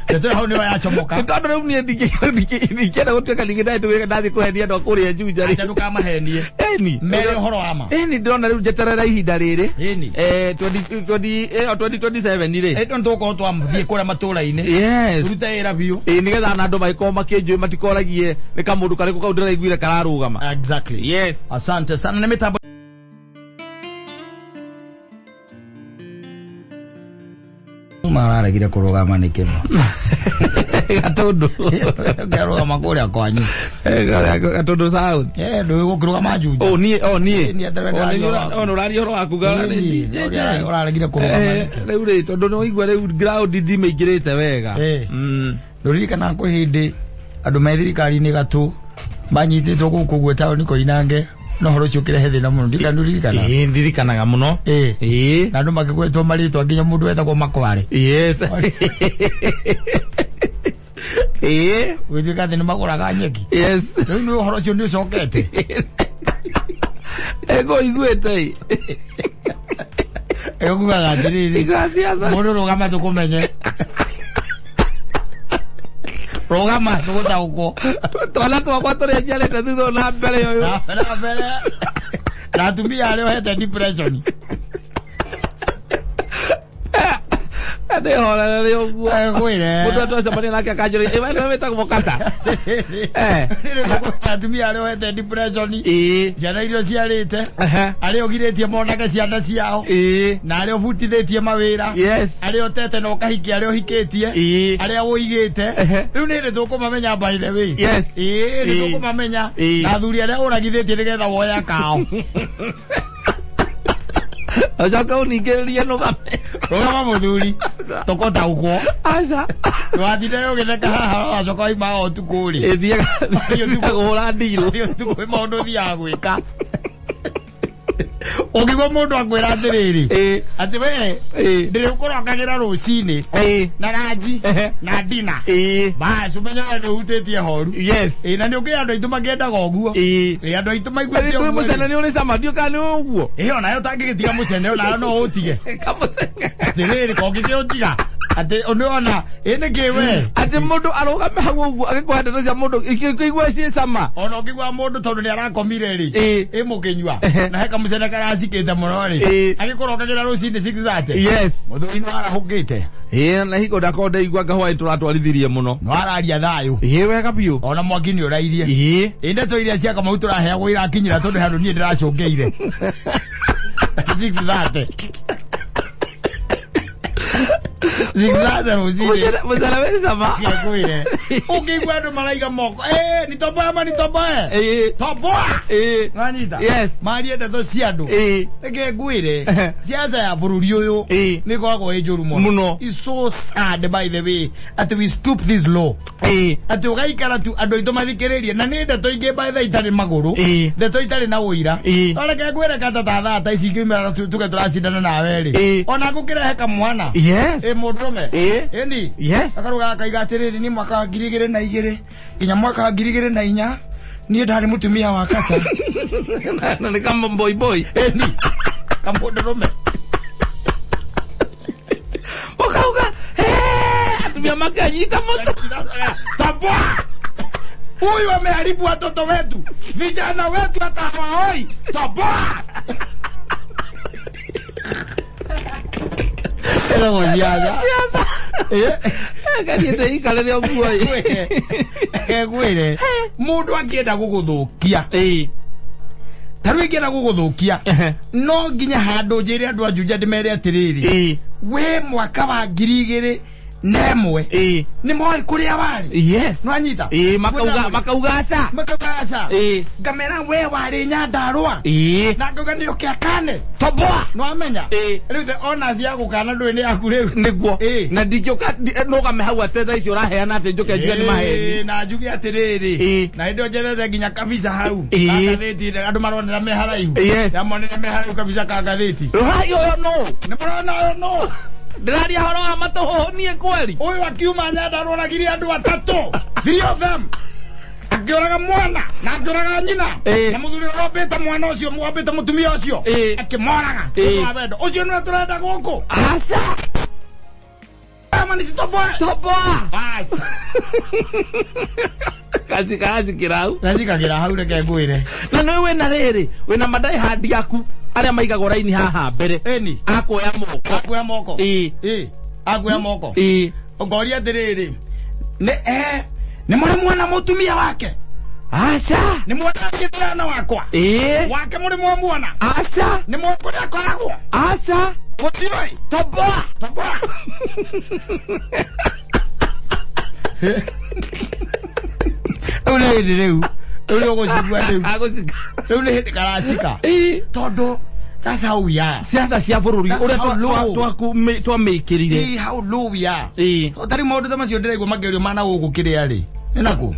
Ndeto hau nĩyo yacomoka. Tondũ rĩu niĩ ndingĩenda gũtuĩka ningĩ ndagĩtuĩka ndathiĩ kũhenia andũ a kũrĩa Juja rĩ. Acha ndũkamahenie. Ĩni. Mere ũhoro wa ma. Ĩni ndĩrona rĩu njeterera ihinda rĩrĩ. Ĩni. 2027 rĩ. Ĩndo nĩtũgũkorwo twathiĩ kũrĩa matũra-inĩ. Yes. Tũrute wĩra biũ. Nĩgetha na andũ magĩkorwo makĩnjũĩ matikoragie nĩ kamũndũ karĩkũ kau ndĩraiguire kararũgama. Exactly. Yes. Asante sana nĩ mĩtambo mararegire kũrũgama nĩkĩ? Gatundu. Kĩarũgama kũrĩa kwanyu. Gatundu South. Ndũĩ gũkĩrũgama Juja. Oh, niĩ, oh, niĩ. Niĩ atĩ Oh, nĩ ũraria oh, nĩ ũraria ũhoro waku ga- Nĩ niĩ, ũraregire kũrũgama nĩkĩ? Rĩu rĩ, tondũ nĩ waigua rĩu ground ndimĩingĩrĩte wega. Ndũririkana kwĩ hĩndĩ andũ me thirikari-inĩ gatũ manyitĩtwo gũkũ ũguo taũni Koinange na ũhoro ũcio ũkĩrehe thĩna mũno. Ndirikana ndũririkana? Ĩĩ, ndirikanaga mũno. Na andũ makĩgwetwo marĩtwa nginya mũndũ wetagwo Makware. Yes. Gũtuĩka atĩ nĩ magũraga nyeki. Yes. Rĩu nĩ ũhoro ũcio nĩ ũcokete. Ego iguĩte. Ĩkugaga atĩrĩrĩ, Igua ciaca. mũndũ rũgama tũkũmenye. Rũgama tũgũtaũkwo. Twana twakwa tũrĩa njiarĩte thutha na mbere ũyũ. Na mbere na atumia arĩa ohete depression. Ndĩhorere ũguo. Ngwĩre. Mũndũ atwacemania nake akanjũria, "Ĩ, we nĩwe wĩtagwo Kasa?" Atumia arĩa ohete depression. Ciana iria ũciarĩte. Arĩa ũgirĩtie monage ciana ciao. Na arĩa ũbutithĩtie mawĩra. Yes. Arĩa ũtete na ũkahikia arĩa ũhikĩtie. Arĩa ũigĩte. Rĩu nĩ hĩndĩ tũkũmamenya by the way. Yes. Nĩ tũkũmamenya. Na athuri arĩa ũragithĩtie nĩgetha woya kao. Ũcoke ũningĩrĩrie nũgame. Rũgama mũthuri. Tũkũtaũkwo. Aca. Ndũgatinde ũgĩtheka haha wacoka waima haha ũtukũ rĩ. Ĩthiaga kũhũra ndirũ. Ũtukũ kwĩ maũndũ ũthiaga gwĩka. Ũngĩigua mũndũ akwĩra atĩrĩrĩ, atĩ we ndĩrĩkũrokagĩra rũcinĩ na ranji na dina. Bas ũmenye we nĩ ũhutĩtie horu. Yes. Na nĩ ũkĩrĩ andũ aitũ makĩendaga ũguo. Andũ aitũ maiguĩte Kwĩ ũguo. mũcene nĩ ũrĩ cama ndiũ kana nĩ ũguo. Onayo ũtangĩgĩtiga mũcene onayo no ũtige. Kamũcene. Atĩrĩrĩ kongĩkĩũtiga. Atĩ nĩwona ĩ nĩkĩ we Atĩ mũndũ arũgame hau ũguo agĩkũhe ndeto cia mũndũ ikĩigua ciĩ cama. Ona ũngĩigua mũndũ tondũ nĩ arakomire rĩ, Ĩ. ĩ mũkĩnyua na he kamũcene karacikĩte mũno rĩ, Ĩ. agĩkũrokagĩra rũcinĩ 6:30, Yes. mũthuri nĩ arahũkĩte. Ĩ, na hingo ndakorwo ndeigua ngahwaĩ tũratwarithirie mũno. No araria thayũ. Ĩ, wega biũ. Ona mwaki nĩ ũrairie. Ĩ. Ĩ ndeto iria cia Kamau tũraheagwo irakinyĩra tondũ handũ niĩ ndĩracũngĩire 6:30, 6:30 rũcinĩ. Mũcere wĩ cama. Ngĩkwĩre ũngĩigua andũ maraiga moko, "Eh, nitoboe ama nitoboe?" Ĩ. Toboa. Ĩ. Nwanyita? Yes. Marie ndeto cia andũ. Ĩ. Reke ngwĩre, siasa ya bũrũri ũyũ Ĩ. nĩ ĩkoragwo ĩ njũru mũno. Mũno. It's so sad, by the way, atĩ we stoop this low, Ĩ. atĩ ũgaikara tu andũ aitũ mathikĩrĩrie, na nĩ ndeto ingĩ by the way itarĩ magũrũ, Ĩ. ndeto itarĩ na ũira. Ĩ. No reke ngwĩre, kata ta thaa ta ici ingiumĩra tuge tũracindana nawe rĩ, Ĩ. ona ngũkĩrehe kamwana, Yes. ĩ mũndũrũme, Ĩ. ĩni, Yes. akaruga akaiga atĩrĩrĩ, niĩ mwaka wa 2002 nginya mwaka wa 2004 niĩ ndarĩ mũtumia wa kata. Na nĩ kama boy boy. Ĩni kamũndũrũme. Ũkauga, "Eh, atumia makanyita moto." Toboa! Huyu ameharibu watoto wetu, vijana wetu hata hawaoi. Toboa! Ĩragwo ciaca. Kaniĩ ndĩikarĩre ũguo ĩ. Ngwĩre, mũndũ angĩenda gũgũthũkia, Ĩ. ta rĩu ingĩenda gũgũthũkia, no nginya handũ njĩre andũ a Juja ndĩmere atĩrĩrĩ, Ĩ. we mwaka wa 2001 Ĩ. nĩ moĩ kũrĩa warĩ. Yes. Nwanyita? Ĩ, makauga makauga aca. Makauga aca. Ĩ. Ngamera we warĩ Nyandarũa, Ĩ. na ngauga nĩ ũke akane. Toboa. Nwamenya? Ĩ. Rĩu the honors ya gũkana ndũĩ nĩ yaku rĩu. Nĩguo. Ĩ. Na ndingĩũka nũgame hau atĩ thaa icio ũraheana atĩ njũke njuge nĩ maheni. Ĩ, na njuge atĩrĩrĩ, Ĩ. na hĩndĩ ĩyo njethete nginya kabisa hau Ĩ. ka ngathĩti, andũ maronera me haraihu. Yes. Yamonere me haraihu kabisa ka ngathĩti. Rũrai ũyũ nũ? Nĩ mũrona ũyũ nũ? Ndĩraria horo wa matũhũhũ niĩ kweri. Ũyũ akiuma Nyandarũa oragire andũ atatũ, three of them, akĩũraga mwana na akĩũraga nyina, Ĩ. na mũthuri ũrĩa wambĩte mwana ũcio, wambĩte mũtumia ũcio, Ĩ. akĩmoraga. Ĩ. Ũndũ wa wendo ũcio nĩwe tũrenda gũkũ? Aca. Ama nisitoboe? Toboa. Bas. Kacikacikĩra hau. Gacikagĩra hau, reke ngwĩre. Na nĩ wĩna rĩrĩ, wĩna madaihandi aku arĩa maigagwo raini haha mbere. Ĩni. Akuoya moko. Akuoya moko. Ĩ. Ĩ, akuoya moko. Ĩ. Ngoria atĩrĩrĩ, nĩ nĩ mũrĩ mwana mũtumia wake? Aca. Nĩ mwana gĩthurano wakwa? Ĩ. Wake mũrĩ mwamuona? Aca. Nĩ mwa kũrĩa akoragwo? Aca. Mũtiũĩ. Toboa. Toboa. Rĩu nĩ hĩndĩ, rĩu nĩ ũgũcigua rĩu. Agũcika. Rĩu nĩ hĩndĩ karacika, Ĩ. tondũ that's how we are. Siasa cia bũrũri That's ũrĩa how low. twamĩkĩrire. Ĩ, how low we are. Ĩ. Tarĩu maũndũ ta macio ndĩraigua makĩũrio mana gũkũ kĩrĩa rĩ, nĩ nakũ?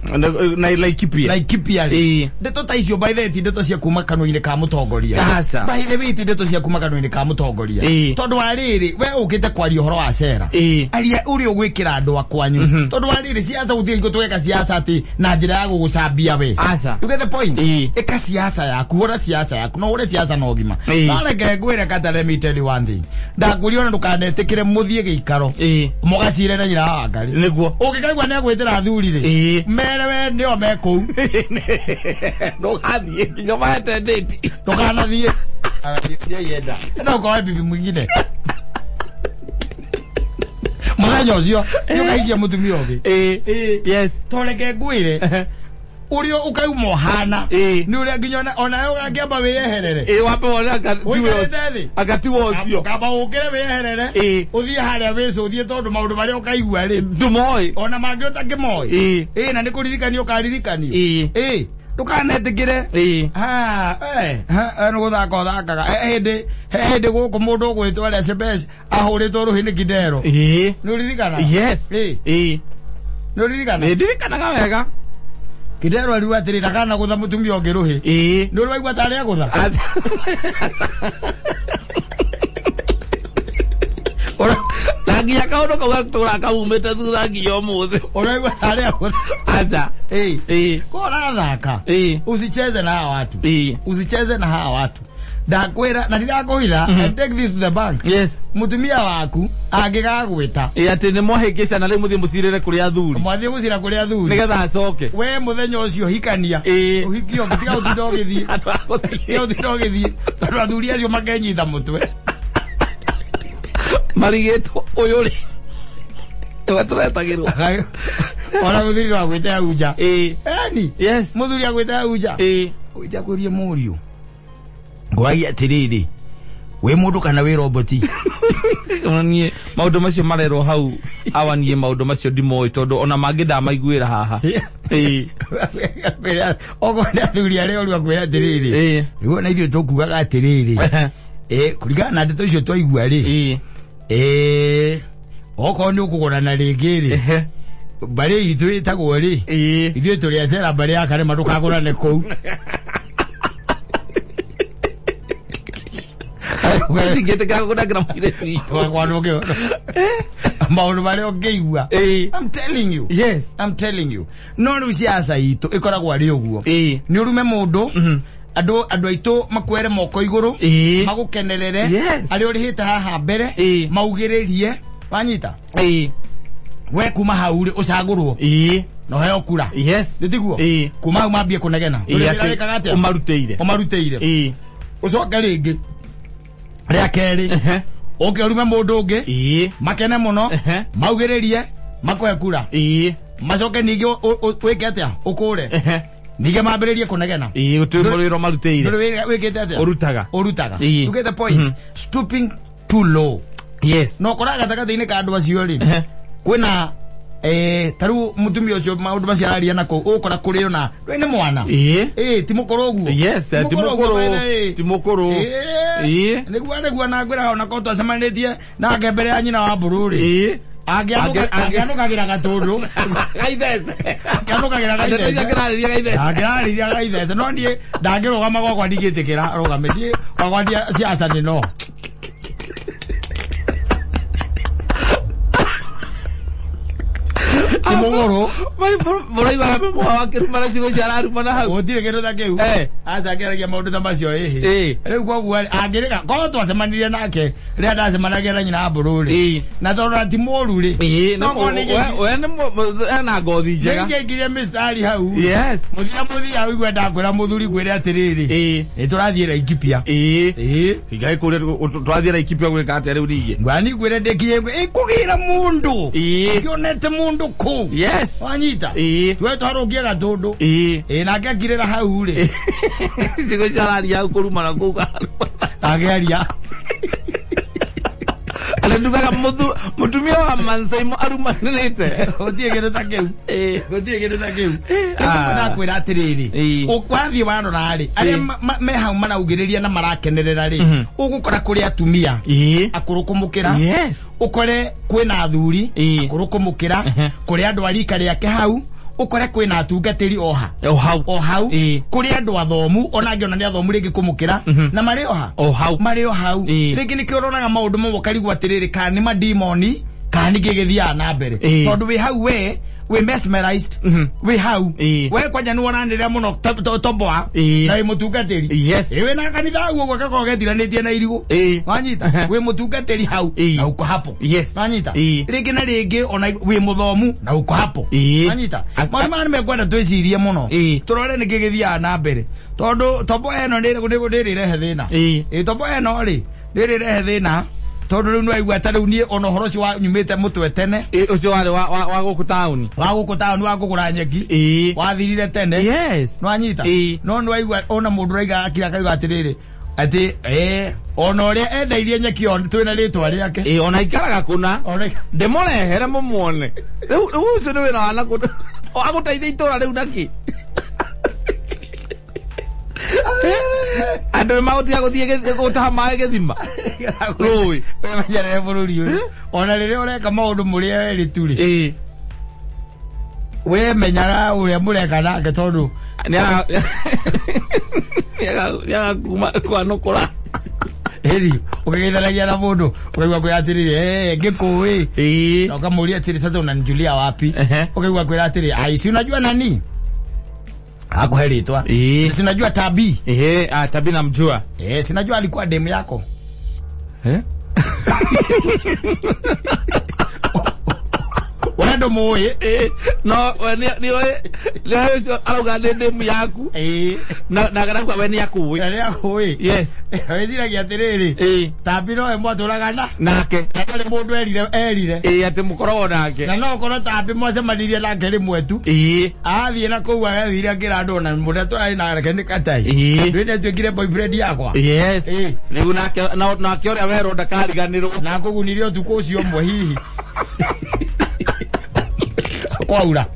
Na Laikipia. Laikipia rĩ. Ĩ. Ndeto ta icio, by the way, ti ndeto cia kuma kanua-inĩ ka mũtongoria. Aca. By the way, ti ndeto cia kuma kanua-inĩ ka mũtongoria, Ĩ. tondũ wa rĩrĩ, we ũkĩte kwaria ũhoro wa cera, Ĩ. aria ũrĩa ũgwĩkĩra andũ a kwanyu, tondũ wa rĩrĩ, siasa gũtirĩ hingo tweka siasa atĩ na njĩra ya gũgũcambia we. Aca. You get the point? Ĩ. Ĩka siasa yaku, hũra siasa yaku, no ũre siasa na ũgima. Ĩ. No reke ngwĩre kata, let me tell you one thing, ndakũria ona ndũkanetĩkĩre mũthiĩ gĩikaro Ĩ. mũgacire na nyina wa Wangari. Nĩguo. Ũngĩkaigua nĩ agwĩtĩra athuri rĩ, Ĩ. mere we nĩo me kũu. Ndũgathiĩ nginya ũmahete date. Ndũkanathiĩ ciaienda no ũkorwe bibi mwingine mũthenya ũcio nĩũkahikia mũtumia ũngĩ. Ĩ. Ĩ. Yes. Toreke ngwĩre, ũrĩa ũkauma ũhana Ĩ. nĩ ũrĩa nginya onawe ũgakĩamba wĩyeherere. Ĩ, wambe wone anga tiwe Ũikarĩte thĩ. anga tiwe ũcio. Kamba ũkĩre wĩyeherere, Ĩ. ũthiĩ harĩa wĩcũthie, tondũ maũndũ marĩa ũkaigua rĩ, Ndũmoĩ. ona mangĩ ũtakĩmoĩ. Ĩ. Ĩ, na nĩ kũririkanio ũkaririkanio. Ĩ. Ĩ, ndũkanetĩkĩre. Ĩ. Ha, ha, nĩ gũthaka ũthakaga. He hĩndĩ, he hĩndĩ gũkũ mũndũ ũgwĩtwo arĩa Shebesh ahũrĩtwo rũhĩ nĩ Kidero. Ĩ. Nĩ ũririkana? Yes. Ĩ. Ĩ. Nĩ ũririkana? Nĩ ndirikanaga wega. Kidero ariuga atĩrĩ, ndakana gũtha mũtumia ũngĩ rũhĩ. Ĩ. Nĩ ũrĩ waigua tarĩ agũtha? Aca. Na nginya kaũndũ kau gatũra kaumĩte thutha nginya ũmũthĩ. Ũraigua tarĩ agũtha? Aca. Ĩ. Ĩ. Kwa ũrathaka. Ĩ. Usicheze na hawa watu. Ĩ. Usicheze na hawa watu. Ndakwĩra na ndirakũhitha, and take this to the bank. Yes. Mũtumia waku angĩgagwĩta Ĩ atĩ nĩ mwahĩngĩcana rĩu mũthiĩ mũcirĩre kũrĩ athuri. Mwathiĩ gũcira kũrĩ athuri. Nĩgetha acoke. We mũthenya ũcio hikania. Ĩĩ. Ũhikio tiga gũtinda ũgĩthiĩ. Andũ a gũthiĩ. Tiga gũtinda ũgĩthiĩ tondũ athuri acio makenyita mũtwe. Marigĩtwo ũyũ rĩ. Nĩwe tũretagĩrwo. Ona mũthuri no agwĩte hau nja. Ĩĩ. Eni. Yes. Mũthuri agwĩte hau nja. Ĩĩ. Ũgĩte akwĩrie mũriũ. Ngũragia atĩrĩrĩ, wĩ mũndũ kana wĩ roboti? Ona niĩ maũndũ macio marerwo hau awa niĩ maũndũ macio ndimoĩ tondũ ona mangĩ ndamaiguĩra haha. Ĩĩ. Okorwo nĩ athuri arĩa oru akwĩra atĩrĩrĩ. Ĩĩ. Rĩu ona ithuĩ tũkugaga atĩrĩrĩ. Kũringana na ndeto icio twaigua rĩ. Ĩĩ. Okorwo nĩ ũkũgũrana rĩngĩ rĩ. Mbarĩ itũ ĩtagwo rĩ. Ĩĩ. Ithuĩ tũrĩ acera mbarĩ ya Karema ndũkagũrane kũu. Ndingĩtĩkĩra gũkũnengera mũirĩtu witũ. Wakwa ndũngĩ- maũndũ marĩa ũngĩigua. Ĩĩ. I'm telling you. Yes. I'm telling you. No rĩu ciaca itũ ĩkoragwo arĩ ũguo. Ĩĩ. Nĩ ũrume mũndũ andũ aitũ makwere moko igũrũ Ĩĩ. magũkenerere Yes. arĩa ũrĩhĩte haha mbere Ĩĩ. maugĩrĩrie wanyita Ĩĩ. we kuma hau rĩ ũcagũrwo Ĩĩ. na ũheo kura. Yes. Nĩ tiguo? Ĩĩ. Kuma hau mambie kũnegena. Ĩĩ, Ũrĩa atĩ wĩra wĩkaga atĩa? ũmarutĩire. Ũmarutĩire. Ĩĩ. Ũcoke rĩngĩ rĩa kerĩ ũke ũrume mũndũ ũngĩ Ĩĩ. makene mũno Ehe. maugĩrĩrie makũhe kura Ĩĩ. macoke ningĩ wĩke atĩa ũkũre Ehe. ningĩ mambĩrĩrie kũnegena. Ĩĩ, gũtirĩ mũrĩro marutĩire. Ndũrĩ wĩkĩte atĩa? Ũrutaga. Ũrutaga. Ĩĩ. You get the point? Stooping too low. Yes. Na ũkoraga gatagatĩ-inĩ ka andũ acio rĩ Ehe. kwĩna ta rĩu mũtumia ũcio maũndũ macio araria nako ũgũkora kũrĩ ona ndũĩ nĩ mwana. Ĩĩ. Ĩĩ, ti mũkũrũ ũguo. Yes, Ti ti mũkũrũ ũguo, mũkũrũ. by the way. Ti mũkũrũ. Ĩĩ. Ĩĩ. Nĩguo nĩguo na ngwĩraga ona korwo twacemanĩtie nake mbere ya nyina wa mbũrũ rĩ Ĩĩ. Angĩanũkagĩra gatũndũ. Gaithece. Angĩanũkagĩra Ndeto icio gaithece. akĩrarĩria gaithece. Angĩrarĩria gaithece no niĩ ndangĩrũgama gwakwa ndingĩtĩkĩra arũgame niĩ gwakwa siasa nĩ no. Ti mũgũrũ. Mũraigaga mĩmũha wakĩrumana ciugo icio ararumana hau. Gũtirĩ kĩndũ ta kĩu. Eh. Aca akĩaragia maũndũ ta macio ĩhĩ. Ĩĩ. Rĩu koguo rĩ, angĩrĩka korwo twacemanirie nake rĩrĩa ndacemanagia na nyina wa mbũrũ rĩ. Ĩĩ. Na tondũ ti mũru rĩ. Ĩĩ, No korwo nĩ we nĩ ena ngothi njega. nĩingĩaikirie mĩstari hau. Yes. Mũthia mũthia ũigue ndakwĩra mũthuri ngwĩre atĩrĩrĩ. Ĩĩ. Nĩ tũrathiĩ Laikipia. Ĩĩ. Ĩĩ. Ngai kũrĩa twathiĩ Laikipia gwĩka atĩa rĩu ningĩ? Ngwani ngwĩre ndĩkiye ĩkũgĩra mũndũ. Ĩĩ. Ngĩonete mũndũ kũu. Yes. Wanyita. Ĩĩ. Tuwe twarũngie gatũndũ. Ĩĩ. Ĩĩ nake akirĩra hau rĩ. Ciugo icio araria hau kũrumana kũu. Akĩaria. Andũ ndugaga mũtumia wa Mansaimo arumanĩrĩte. Gũtirĩ kĩndũ ta kĩu. Ĩĩ. Gũtirĩ kĩndũ ta kĩu. Ah. Rĩu ndakwĩra atĩrĩrĩ. Ĩĩ. Wathiĩ warora rĩ, arĩa Ĩĩ. me hau maraugĩrĩria na marakenerera rĩ, ũgũkora kũrĩ atumia Ĩĩ. akũrũ kũmũkĩra. Yes. Ũkore kwĩna athuri Ĩĩ. akũrũ kũmũkĩra, Ehe. kũrĩ andũ a rika rĩake hau, ũkore kwĩna atungatĩri oha. O hau. O hau. Ĩĩ. Kũrĩ andũ athomu, ona angĩ ona nĩ athomu rĩngĩ kũmũkĩra, na marĩ oha. O hau. Marĩ o hau. Ĩĩ. Rĩngĩ nĩkĩo ũroraga maũndũ mamwe ũkarigwo atĩrĩrĩ, kana nĩ madimoni, kana nĩkĩ gĩthiaga na mbere. Ĩĩ. Tondũ wĩ hau we, wĩ mesmerized, wĩ hau. Ĩĩ. We kwanja nĩ woranĩrĩra mũno toboa, Ĩĩ. na wĩ mũtungatĩri. Yes. Ĩĩ, wĩna kanitha hau ũguo gakoragwo getiranĩtie na irigũ. Ĩĩ. Wanyita? Wĩ mũtungatĩri hau, Ĩĩ. na uko hapo. Yes. Wanyita? Ĩĩ. Rĩngĩ na rĩngĩ ona wĩ mũthomu na uko hapo. Ĩĩ. Wanyita? Maũndũ maya nĩmekwenda twĩcirie mũno. Ĩĩ. Tũrore nĩkĩ gĩthiaga na mbere. Tondũ tombo ĩno nĩrĩrehe thĩna. Ĩĩ. Ĩĩ, tombo ĩno rĩ, nĩrĩrehe thĩna. Tondũ rĩu nĩwaigua ta rĩu niĩ ona ũhoro ũcio wanyumĩte mũtwe tene. Ĩĩ, ũcio warĩ wa gũkũ taũni. Wa gũkũ taũni wa kũgũra nyeki. Ĩĩ. Wathirire tene. Yes. Nĩwanyita? Ĩĩ. No nĩwaigua ona mũndũ ũraiga akira akauga atĩrĩrĩ, atĩ, ona ũrĩa endeirie nyeki o twĩna rĩtwa rĩake. Ĩĩ, ona aikaraga kũna. Ona Ndĩmũrehere mũmuone. Rĩu ũcio nĩ wĩra wa na kũna. Agũteithia itũra rĩu nakĩ? Andũ nĩmagũtiga gũthiĩ gũtaha maĩ gĩthima. Rũĩ. Wĩmenyerere bũrũri ũyũ. Ona rĩrĩa ũreka maũndũ mũrĩ erĩ tu rĩ. Ĩĩ. We menyaga ũrĩa mũreka nake tondũ Nĩaga kuma kwanũkũra. Ĩri, ũkĩgeithanagia na mũndũ, ũkaigua kwĩra atĩrĩrĩ, ngĩkũĩ. Ĩĩ. Na ũkamũria atĩrĩ, sasa unanijulia wapi? Ehe. Ũkaigua kwĩra atĩrĩ, ai, si unajua nani? Akuhe ritwa. Ĩĩ. Sinajua Tabi. Ehe, ah, Tabi namjua. Eh, sinajua alikuwa demu yako. Eh? We ndũmũĩ. Eh, no we nĩ nĩ oĩ, nĩ oĩ ũcio arauga nĩ ndemu yaku. Ĩĩ. Na na we nĩ akũĩ. Na nĩ akũĩ. Yes. Wĩciragia atĩrĩrĩ. Ĩĩ. Tabi nowe mwatũraga na. Nake. Na ndarĩ mũndũ erire erire. Ĩĩ, atĩ mũkoragwo nake. Na no ũkorwo Tabi mwacemanirie nake rĩmwe tu. Ĩĩ. Athiĩ na kũu agathire akĩra andũ ona mũrĩa tũrarĩ nake nĩ katai. Ĩĩ. Ndũĩ nĩatuĩkire boyfriend yakwa. Yes. Ĩĩ. Rĩu nake nake ũrĩa werwo ndakariganĩrwo. Na akũgunire ũtukũ ũcio ũmwe hihi. Kwaura.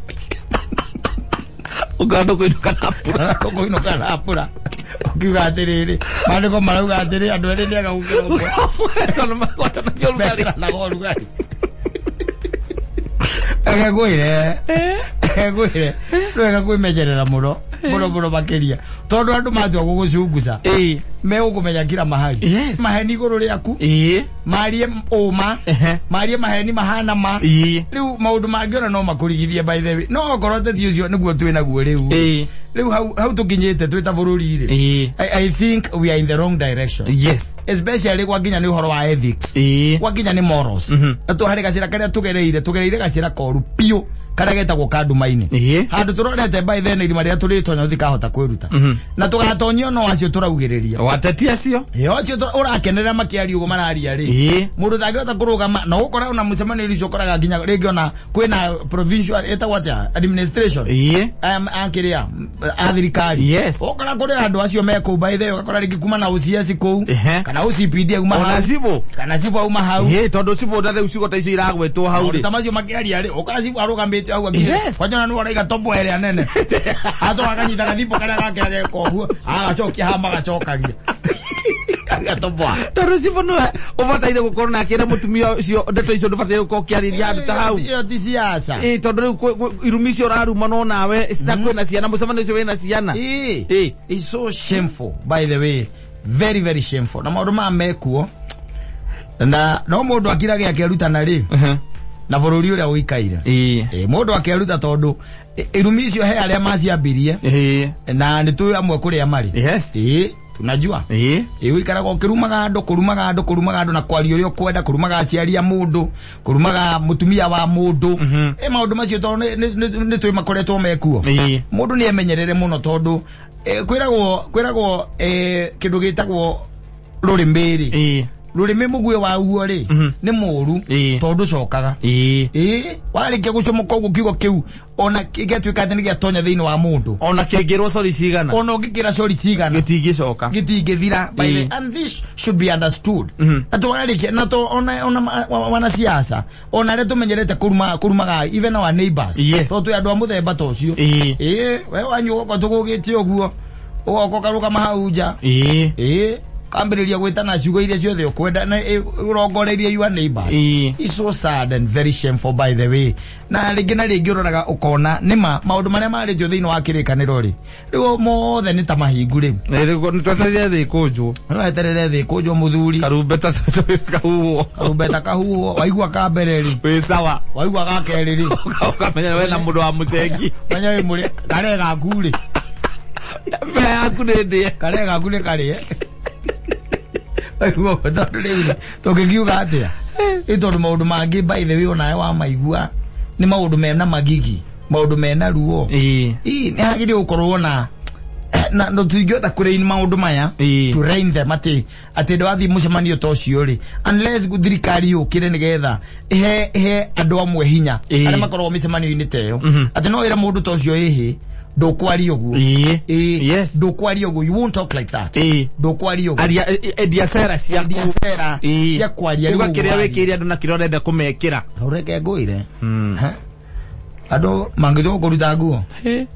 Ũkanda kũinũka na mbura. Kũinũka na mbura. Ũkiuga atĩrĩrĩ, maandĩko marauga atĩrĩ, andũ erĩ nĩega gũkĩra ũmwe. Tondũ magwatanagia ũrugarĩ. Mekĩranaga ũrugarĩ. Reke ngwĩre, reke ngwĩre, nĩ wega kwĩmenyerera mũno mũno mũno makĩria, tondũ andũ matua gũgũcunguca Ĩĩ. megũkũmenya kila mahali. Yes. Maheni igũrũ rĩaku. Ĩĩ. Marie ũma. Ehe. Marie maheni mahana ma. Ĩĩ. Rĩu maũndũ mangĩ ona no makũrigithie, by the way, no okorwo teti ũcio nĩguo twĩ naguo rĩu. Ĩĩ. Rĩu hau tũkinyĩte twĩ ta bũrũri rĩ, Ĩĩ. I think we are in the wrong direction. Yes. Especially gwakinya nĩ ũhoro wa ethics. Ĩĩ. Gwakinya nĩ morals. Na tũharĩ gacĩra karĩa tũgereire gacĩra koru biũ karĩa getagwo kandumainĩ. Ĩĩ. Handũ tũrorete by then irima rĩrĩa tũrĩtonya tũtikahota kwĩruta. Na tũgatonyio no acio tũraugĩrĩria. Wateti acio. Ĩ, acio ũrakenerera makĩaria ũguo mararia rĩ. Ĩĩ. Mũndũ ũtangĩhota kũrũgama na ũgũkora ona mũcemanio ũcio ũkoraga nginya rĩngĩ ona kwĩna provincial ĩtagwo atĩa administration. Ĩĩ. Akĩrĩa a thirikari. Yes. Ũkora kũrĩ andũ acio me kũu, by the way, ũgakora rĩngĩ kuma na OCS kũu. Ehe. Kana OCPD auma Ona hau. cibũ. Kana cibũ auma hau. Ĩĩ, tondũ cibũ na rĩu ciugo ta icio iragwetwo hau Maũndũ rĩ. ta macio makĩaria rĩ, ũkora cibũ arũgamĩte hau akiuga, Yes. kwanja ona nĩwe ũraiga tombo ĩrĩa nene. Acoka akanyita gathimbo karĩa gake ageka ũguo, agacokia haha magacokagia. Agatomboa. Tondũ cibũ nĩwe ũbataire gũkorwo nake na mũtumia ũcio, ndeto icio ndũbataire gũkorwo ũkĩarĩria andũ ta hau. Ĩyo ti siasa. Ĩĩ, tondũ rĩu irumi icio ũraruma no nawe na kwĩna ciana, mũcemanio ũcio wĩna ciana. Ĩĩ. Ĩĩ. It's so shameful, by the way. Very, very shameful. Na maũndũ maya mekuo. Na no mũndũ akirage akerutana rĩ, na bũrũri ũrĩa ũikaire. Ĩĩ. Ĩĩ, mũndũ akeruta tondũ irumi icio he arĩa maciambirie. Ĩĩ. Na nĩ tũĩ amwe kũrĩa marĩ. Yes. Ĩĩ, tunajua. Ĩĩ. Ĩĩ, ũikaraga ũkĩrumaga andũ, kũrumaga andũ, kũrumaga andũ na kwaria ũrĩa ũkwenda, kũrumaga aciari a mũndũ, kũrumaga mũtumia wa mũndũ. Ĩ, maũndũ macio tondũ nĩ tũĩ makoretwo mekuo. Ĩĩ. Mũndũ nĩ emenyerere mũno tondũ kwĩragwo kĩndũ gĩtagwo rũrĩmĩ rĩ. Ĩĩ. Rũrĩmĩ mũguĩ waguo rĩ nĩ mũru Ĩĩ. tondũ ũcokaga. Ĩĩ. Ĩĩ, warĩkia gũcomoka ũguo kiugo kĩu ona gĩatuĩka atĩ nĩ gĩatonya thĩinĩ wa mũndũ. Ona kĩngĩrwo cori cigana. Ona ũngĩkĩra cori cigana. Gĩtingĩcoka. Gĩtingĩthira, by the Ĩĩ. and this should be understood. Na twarĩkia na to ona wanasiasa ona arĩa tũmenyerete kũrumaga even our neighbors. Yes. Tondũ twĩ andũ a mũthemba ta ũcio. Ĩĩ. Ĩĩ, we wanyu ũgoka tũgũgĩte ũguo. Ũgoka ũkarũgama hau nja. Ĩĩ. Ĩĩ, kambĩrĩria gwĩtana ciugo iria ciothe ũkwenda na ũrongoreirie your neighbors. Ĩĩ. It's so sad and very shameful, by the way. Na rĩngĩ na rĩngĩ ũroraga ũkona nĩma maũndũ marĩa marĩtio thĩinĩ wa kĩrĩkanĩro rĩ, rĩu mothe nĩ ta mahingu rĩu. Nĩ twetereire thĩ kũnjwo. No weterere thĩ kũnjwo mũthuri. Karumbeta kahuhwo. Karumbeta kahuhwo, waigua ka mbere rĩ. Wĩ sawa. Waigua ga kerĩ rĩ. Ũkamenya wena mũndũ wa mũcengi. Menya wĩ mũrĩ karee gaku rĩ. Mbere yaku nĩ ndĩe. Karee gaku nĩ karĩe. Waigua ũguo, tondũ rĩu tũngĩkiuga atĩa? Ĩ, tondũ maũndũ mangĩ, by the way, onawe wamaigua nĩ maũndũ mena magigi, maũndũ mena ruo. Ĩĩ. Ĩ, nĩ hagĩrĩire gũkorwo na no tũtingĩhota kũrein maũndũ maya. Ĩĩ. To rein them atĩ ndwathiĩ mũcemanio ta ũcio rĩ, unless thirikari yũkĩre nĩgetha ĩhe andũ amwe hinya Ĩĩ. arĩa makoragwo mĩcemanio-inĩ ta ĩyo, atĩ no wĩre mũndũ ta ũcio, ĩhĩ, ndũkwaria ũguo. Ĩĩ. Ĩĩ. Yes. Ndũkwaria ũguo, you won't talk like that. Ĩĩ. Ndũkwaria ũguo. Aria, endia cera ciaku. Endia cera Ĩĩ. cia kwaria rĩu Uga kĩrĩa ũguo. wĩkĩire andũ na kĩrĩa ũrenda kũmekĩra. Reke ngwĩre. Ha? Andũ mangĩtua kũruta nguo. Ĩ?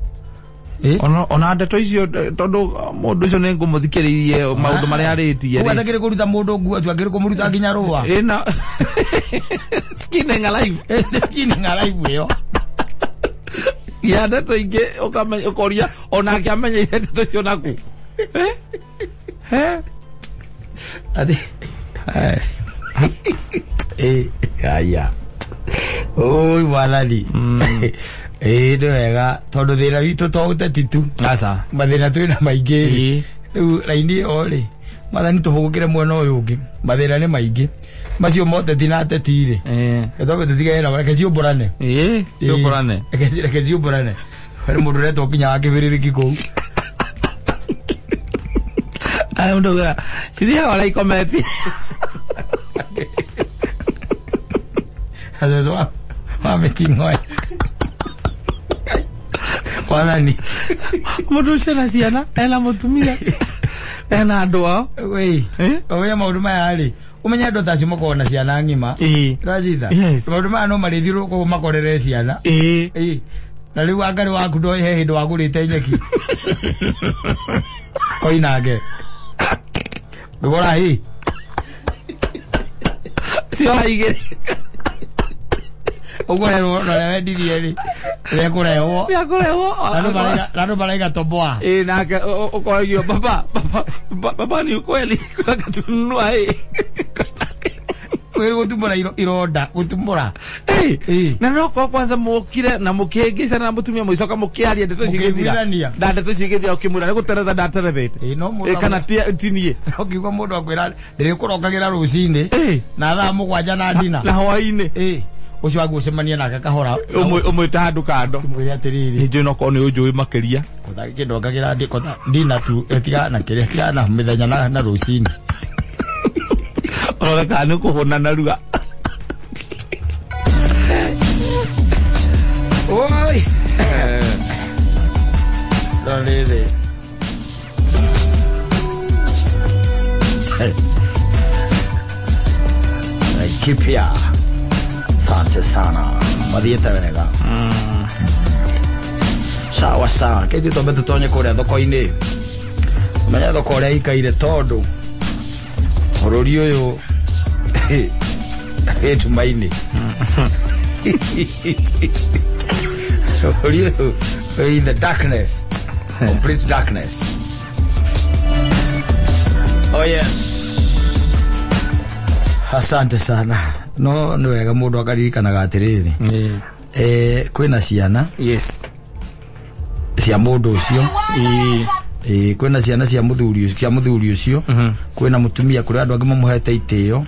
Ona ndeto icio, tondũ mũndũ ũcio nĩ ngũmũthikĩrĩirie maũndũ marĩa arĩtie Ũguo rĩ. atakĩrĩ kũruta mũndũ nguo tu, akĩrĩ kũmũruta nginya rũa. Ĩ, na skinning alive. Nĩ skinning alive ĩyo. Ya ndeto ingĩ ũkoria onake amenyeire ndeto icio naku. Ati. Ĩ, aya. Oi, mwathani. Ĩĩ nĩ wega tondũ thĩna witũ to ũteti tu. Aca. Mathĩna twĩna maingĩ rĩ. Ĩĩ. Rĩu raini ĩyo rĩ, Mwathani tũhũgũkĩre mwena ũyũ ũngĩ. Mathĩna nĩ maingĩ. Macio ma ũteti na ateti rĩ. Reke twambe tũtigane namo, reke ciũmbũrane. Ĩĩ, ciũmbũrane. Reke reke ciũmbũrane. Harĩ mũndũ ũretwo nginya wa kĩbĩrĩrĩki kũu. Aya mũndũ augaga, cithiaga ũrĩa ikometi. Cũcũ wa mĩting'oe. Mwathani. Mũndũ ũcio na ciana, ena mũtumia, ena andũ ao. Wei. Eh? Ũmenye maũndũ maya rĩ, ũmenye andũ ta acio makoragwo na ciana ng'ima. Ĩĩ. Rajitha. Yes. Maũndũ maya no marĩthiũrũrũka ũguo makorere ciana. Ĩĩ. Ĩĩ. Na rĩu angarĩ waku ndoĩ he hĩndĩ wagũrĩte nyeki. Koinange. Ngũgũra hĩ. Cioha igĩrĩ. Ũguo rero na ũrĩa wendirie rĩ. Rĩekũrehwo. Rĩakũrehwo. Na andũ maraiga toboa. Ĩĩ nake ũkoragio baba baba baba ni ukweli kuna katununua ĩ. Wĩrĩ gũtumũra ironda, gũtumũra. Ĩĩ. Ĩĩ. Na no korwo kwanza mũkire na mũkĩhĩngĩcana na mũtumia mũgĩcoka mũkĩaria ndeto icio igĩthira. Mũkĩiguithania. Na ndeto icio igĩthira ũkĩmwĩra nĩ gũteretha ndaterethete. Ĩĩ no mũndũ Ĩ kana ti niĩ. Ũkiuga mũndũ akwĩra ndĩrĩkũrokagĩra rũcinĩ Ĩĩ. na thaa mũgwanja na ndina. Na hwaĩ-inĩ. Ĩĩ. Ũcio wagu ũcemanie nake kahora. Ũmwĩte handũ kando. Ũmwĩre atĩrĩrĩ. Nĩ njũĩ no korwo nĩ ũnjũĩ makĩria. Kũtha kĩndongagĩra kũtha ndina tu tigana na kĩrĩa tigana na mĩthenya na rũcinĩ. Ũrore kana nĩ ũkũhũna narua. Oi. No rĩrĩ. Laikipia. Asante sana. Mathiĩte wega. Sawa sawa. Kĩthiĩ twambe tũtonye kũrĩa thoko-inĩ. Menya thoko ũrĩa ikaire tondũ bũrũri ũyũ wĩ nduma-inĩ. Bũrũri ũyũ wĩ in the darkness. Complete darkness. Oh yes. Asante sana. No nĩ wega mũndũ akaririkanaga atĩrĩrĩ. Kwĩna ciana Yes. cia mũndũ ũcio. Ĩĩ. Kwĩna ciana cia mũthuri ũcio, cia mũthuri ũcio. Kwĩna mũtumia, kũrĩ andũ angĩ mamũhete itĩo.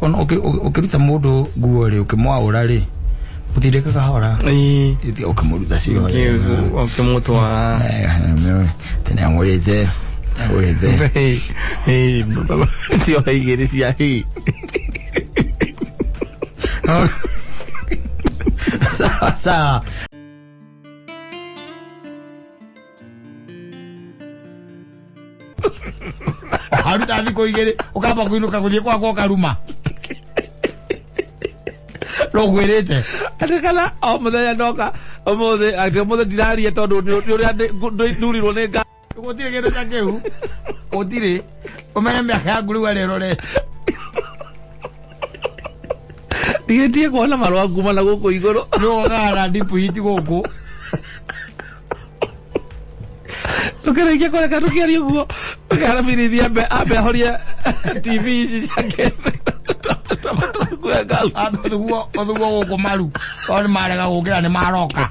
Ona ũkĩruta mũndũ nguo rĩ, ũkĩmwaũra rĩ, mũtindĩke kahora. Ĩĩ. Ũkĩmũruta ciothe. Ũkĩmũtwara. Tene amũrĩte. Amũrĩte. Ĩĩ, cioha igĩrĩ cia hĩ. Sawa sawa. Haruta thikũ igĩrĩ ũkamba kũinũka gũthiĩ gwakwa ũkaruma. No ngwĩrĩte. Atĩ kana o mũthenya ndoka ũmũthĩ atĩ ũmũthĩ ndiraria tondũ nĩ ũrĩa ndurirwo nĩ nga. Gũtirĩ kĩndũ ta kĩu. Gũtirĩ. Ũmenye mĩaka yaku rĩu arĩa ĩrorete. Ndigĩtie kuona marũa kuma na gũkũ igũrũ. Nĩ wokaga na deep heat gũkũ. Tũkĩrĩkia kũreka tũkĩaria ũguo ũkĩhara birithi ambe ahorie TV ici ciake. Ũthuguo gũkũ maru. Tondũ nĩ marega gũkĩra nĩ maroka.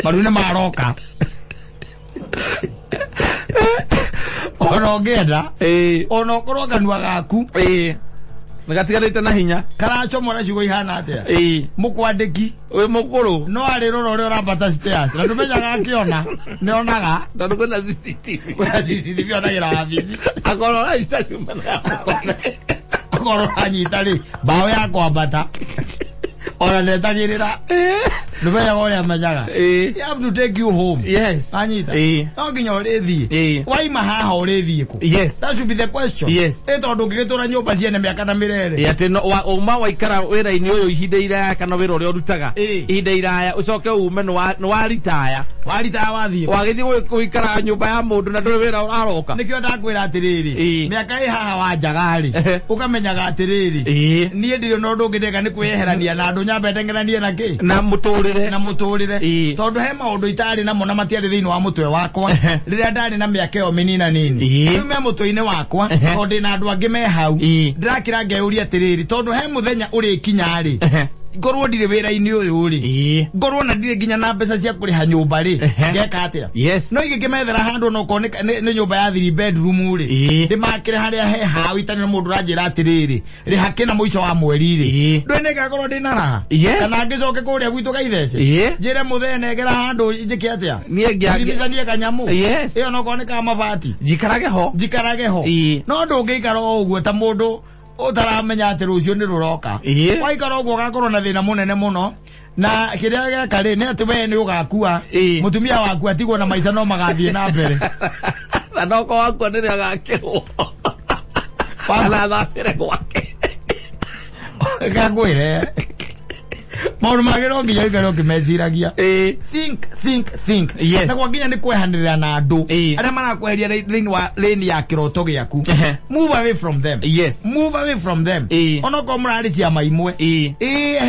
Maru nĩ maroka. Ona ũngĩenda. Ona ũkorwo kanua gaku. Nĩ gatigarĩte na hinya. Karacomora ciugo ihana atĩa? Mũkwandĩki. Wĩ mũkũrũ. No arĩrora ũrĩa ũrambata stairs. Na ndũmenyaga akĩona. Nĩ onaga. Tondũ kwĩna CCTV. Kwĩna CCTV onagĩra wabici. Akorwo ũranyita cuma na Akorwo ũranyita rĩ, mbaũ ya kwambata. Ona ndetagĩrĩra. Ndũmenyaga ũrĩa amenyaga. He have to take you home. Yes. Anyita. No nginya ũrĩthiĩ. Waima haha ũrĩthiĩ kũ? Yes. That should be the question. Yes. Ĩ tondũ ũngĩgĩtũra nyũmba ciene mĩaka na mĩrere. Ĩ atĩ no, wa, uma waikara wĩra-inĩ ũyũ ihinda iraya kana wĩra ũrĩa ũrutaga ihinda iraya ũcoke ume nĩ wa ritaya. Wa ritaya wathiĩ. Wagĩthiĩ gũikara nyũmba ya mũndũ na ndũrĩ wĩra ũraroka. Nĩkĩo ndakwĩra atĩrĩrĩ. Mĩaka ĩ haha wanjaga rĩ, ũkamenyaga atĩrĩrĩ. Niĩ ndirĩ na ũndũ ũngĩ ndeka nĩ kwĩyeherania na andũ nyambe ndengeranie na kĩ? Na mũtũrĩre. Na mũtũrĩre. Tondũ he maũndũ itarĩ namo na matiarĩ thĩinĩ wa mũtwe wakwa. Rĩrĩa ndarĩ na mĩaka ĩyo mĩnina nini. Rĩu me mũtwe-inĩ wakwa, tondũ ndĩ na andũ angĩ me hau. Ndĩrakĩra ngeyũria atĩrĩrĩ, tondũ he mũthenya ũrĩkinya rĩ, Ngorwo ndirĩ wĩra-inĩ ũyũ rĩ, ngorwo na ndirĩ nginya na mbeca cia kũrĩha nyũmba rĩ, ngeka atĩa? No ingĩkĩmethera handũ onokorwo nĩ nyũmba ya 3 bedroom rĩ, ndĩmakĩre harĩa he hao itarĩ na mũndũ ũranjĩra atĩrĩrĩ, rĩha kĩna mũico wa mweri rĩ, ndũĩ nĩngakorwo ndĩna raha? Kana ngĩcoke kũrĩa gwitũ gaithece, njĩre mũthee nengera handũ njĩke atĩa? Niĩ Ndiricanie kanyamũ. Ĩyo nokorwo nĩ ka mabati, Njikarage ho. Njikarage ho. No ndũngĩikara o ũguo ta mũndũ ũtaramenya atĩ rũciũ nĩ rũroka. Waikara ũguo ũgakorwo na thĩna mũnene mũno, na kĩrĩa geka rĩ nĩ atĩ wee nĩ ũgakua, mũtumia waku atigwo na maica no magathiĩ na mbere. Na noko wakua nĩ agakĩrwo kana athamĩre gwake. Gakwĩre maũndũ mangĩ no nginya ũikare ũkĩmeciragia. Think, think, think. Na kwa nginya nĩ kwehanĩrĩra na andũ arĩa marakweheria thĩinĩ wa lane ya kĩroto gĩaku. Move away from them. Move away from them. Onokorwo mũrarĩ ciama imwe, ĩĩ,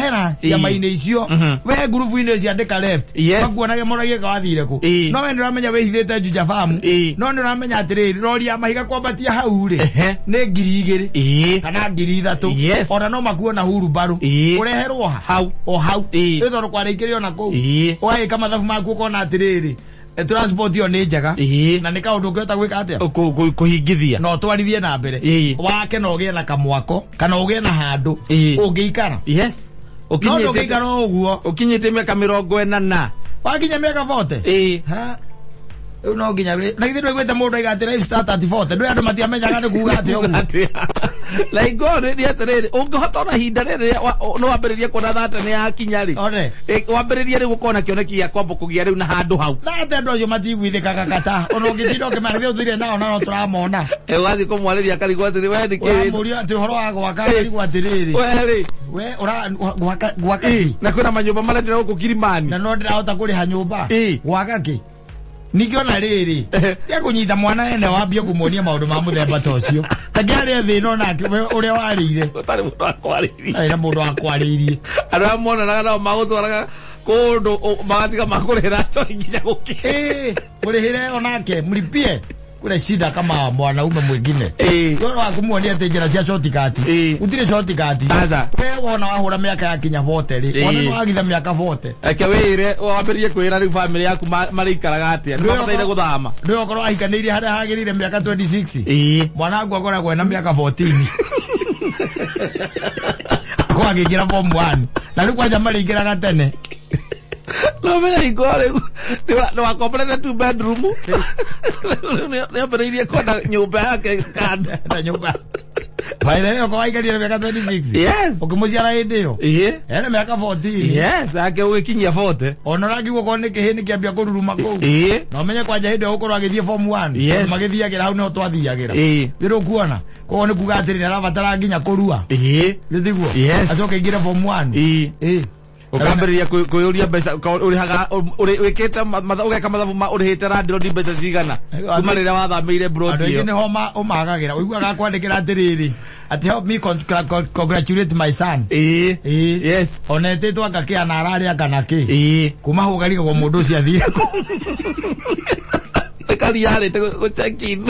hera ciama-inĩ icio. We ngurubu-inĩ ũcio andĩka left. Makuonage moragie ka wathire kũ. No we nĩ ũramenya wĩhithĩte Juja Farm. No nĩ ũramenya atĩrĩrĩ, rori ya mahiga kwambatia hau rĩ, nĩ 2000 kana 3000. Ona no makuona hurumbarũ. Ũreherwo ha? Hau. O hau. Ĩ tondũ kwarĩkĩrĩ ona kũu. Ũgagĩka mathabu maku ũkona atĩrĩrĩ, transport ĩyo nĩ njega na nĩ kaũndũ ũngĩhota gwĩka atĩa? Kũhingithia. Na ũtwarithie na mbere. Wake na ũgĩe na kamwako kana ũgĩe na handũ ũngĩikara. No ndũngĩikara o ũguo. Ũkinyĩte mĩaka 40 na wakinya mĩaka 40. Ha, rĩu no nginya na githĩ ndũiguĩte mũndũ aiga atĩ life start at 40? Ndũĩ andũ matiamenyaga nĩ kuga atĩa ũguo. Na ingo nĩ atĩrĩrĩ, ũngĩhota ona ihinda rĩrĩ nĩ wambĩrĩrie kuona thate nĩ yakinya rĩ, One. Wambĩrĩrie rĩu gũkorwo na kĩoneki gĩa kwamba kũgĩa rĩu na handũ hau. Thate andũ acio matiguithĩkaga kata ona ũngĩtinda ũkĩmera githĩ ũtũire nao na no tũramona. Ũgathiĩ kũmwarĩria akarigwo atĩrĩ, we nĩ kĩĩ? Ũramũria atĩ ũhoro wa gwaka, akarigwo atĩrĩrĩ, We rĩ, we ũra gwaka, gwaka kĩ? Na kwĩna manyũmba marendera gũkũ Kilimani. Na no ndĩrahota kũrĩha nyũmba. Gwaka kĩ? Ningĩ ona rĩrĩ, tia kũnyita mwana ene wambie kũmuonia maũndũ ma mũthemba ta ũcio, takĩarĩa thĩna onake we ũrĩa warĩire. Ũtarĩ mũndũ wa kwarĩria. Arĩ na mũndũ wa kwarĩirie. Andũ arĩa monanaga nao magũtwaraga kũndũ magatiga makũrĩhĩra njohi nginya gũkĩ. Mũrĩhĩre onake, mlipie kule shida kama mwanaume mwingine. Wewe wa kumuonia atĩ njĩra cia shortcut. Gũtirĩ shortcut. Aca. We wona wahũra mĩaka ya kinya 40 rĩ, wona nĩ wagitha mĩaka 40. Reke wĩre, wambĩrĩrie kwĩra rĩu bamĩrĩ yaku marĩikaraga atĩa, nĩ mabataire gũthama. Ndũĩ okorwo ahikanĩirie harĩa hagĩrĩire mĩaka 26. Mwana wangu akoragwo ena mĩaka 14. Akorwo agĩingĩra form 1. Na rĩu kwanja marĩingĩraga tene. No menya hingo rĩu nĩ wakomborete two bedroom. Rĩu nĩ ambĩrĩirie kwenda nyũmba yake kando. Na nyũmba. By the way, okorwo aikarire mĩaka 26. Ũkĩmũciara hĩndĩ ĩyo. Ena mĩaka 14. Yes, ake ũgĩkinyia 40. Ona ũrangiuga okorwo nĩ kĩhĩ nĩkĩambia kũruruma kũu. Na ũmenye kwanja hĩndĩ ĩyo ũkorwo agĩthiĩ form 1. Tondũ magĩthiagĩra hau nĩho twathiagĩra. Nĩ ũkuona. Koguo nĩ kuga atĩrĩ, nĩarabatara nginya kũrua. Nĩ tiguo? Acoke aingĩre form 1. Ũkambĩrĩria kwĩyũria mbeca, ũrĩhaga, wĩkĩte ũgeka mathabu ma ũrĩhĩte landlord mbeca cigana kuma rĩrĩa wathamĩire plot Andũ aingĩ ĩyo. nĩho ũmagagĩra. Ũiguaga akwandĩkĩra atĩrĩrĩ, atĩ help me congratulate my son. Ona etĩtwo anga kĩ ana ararĩ anga na kĩ. Kuma hau ũkarigagwo mũndũ ũcio athire kũ. Nĩ ka reality gũ check in.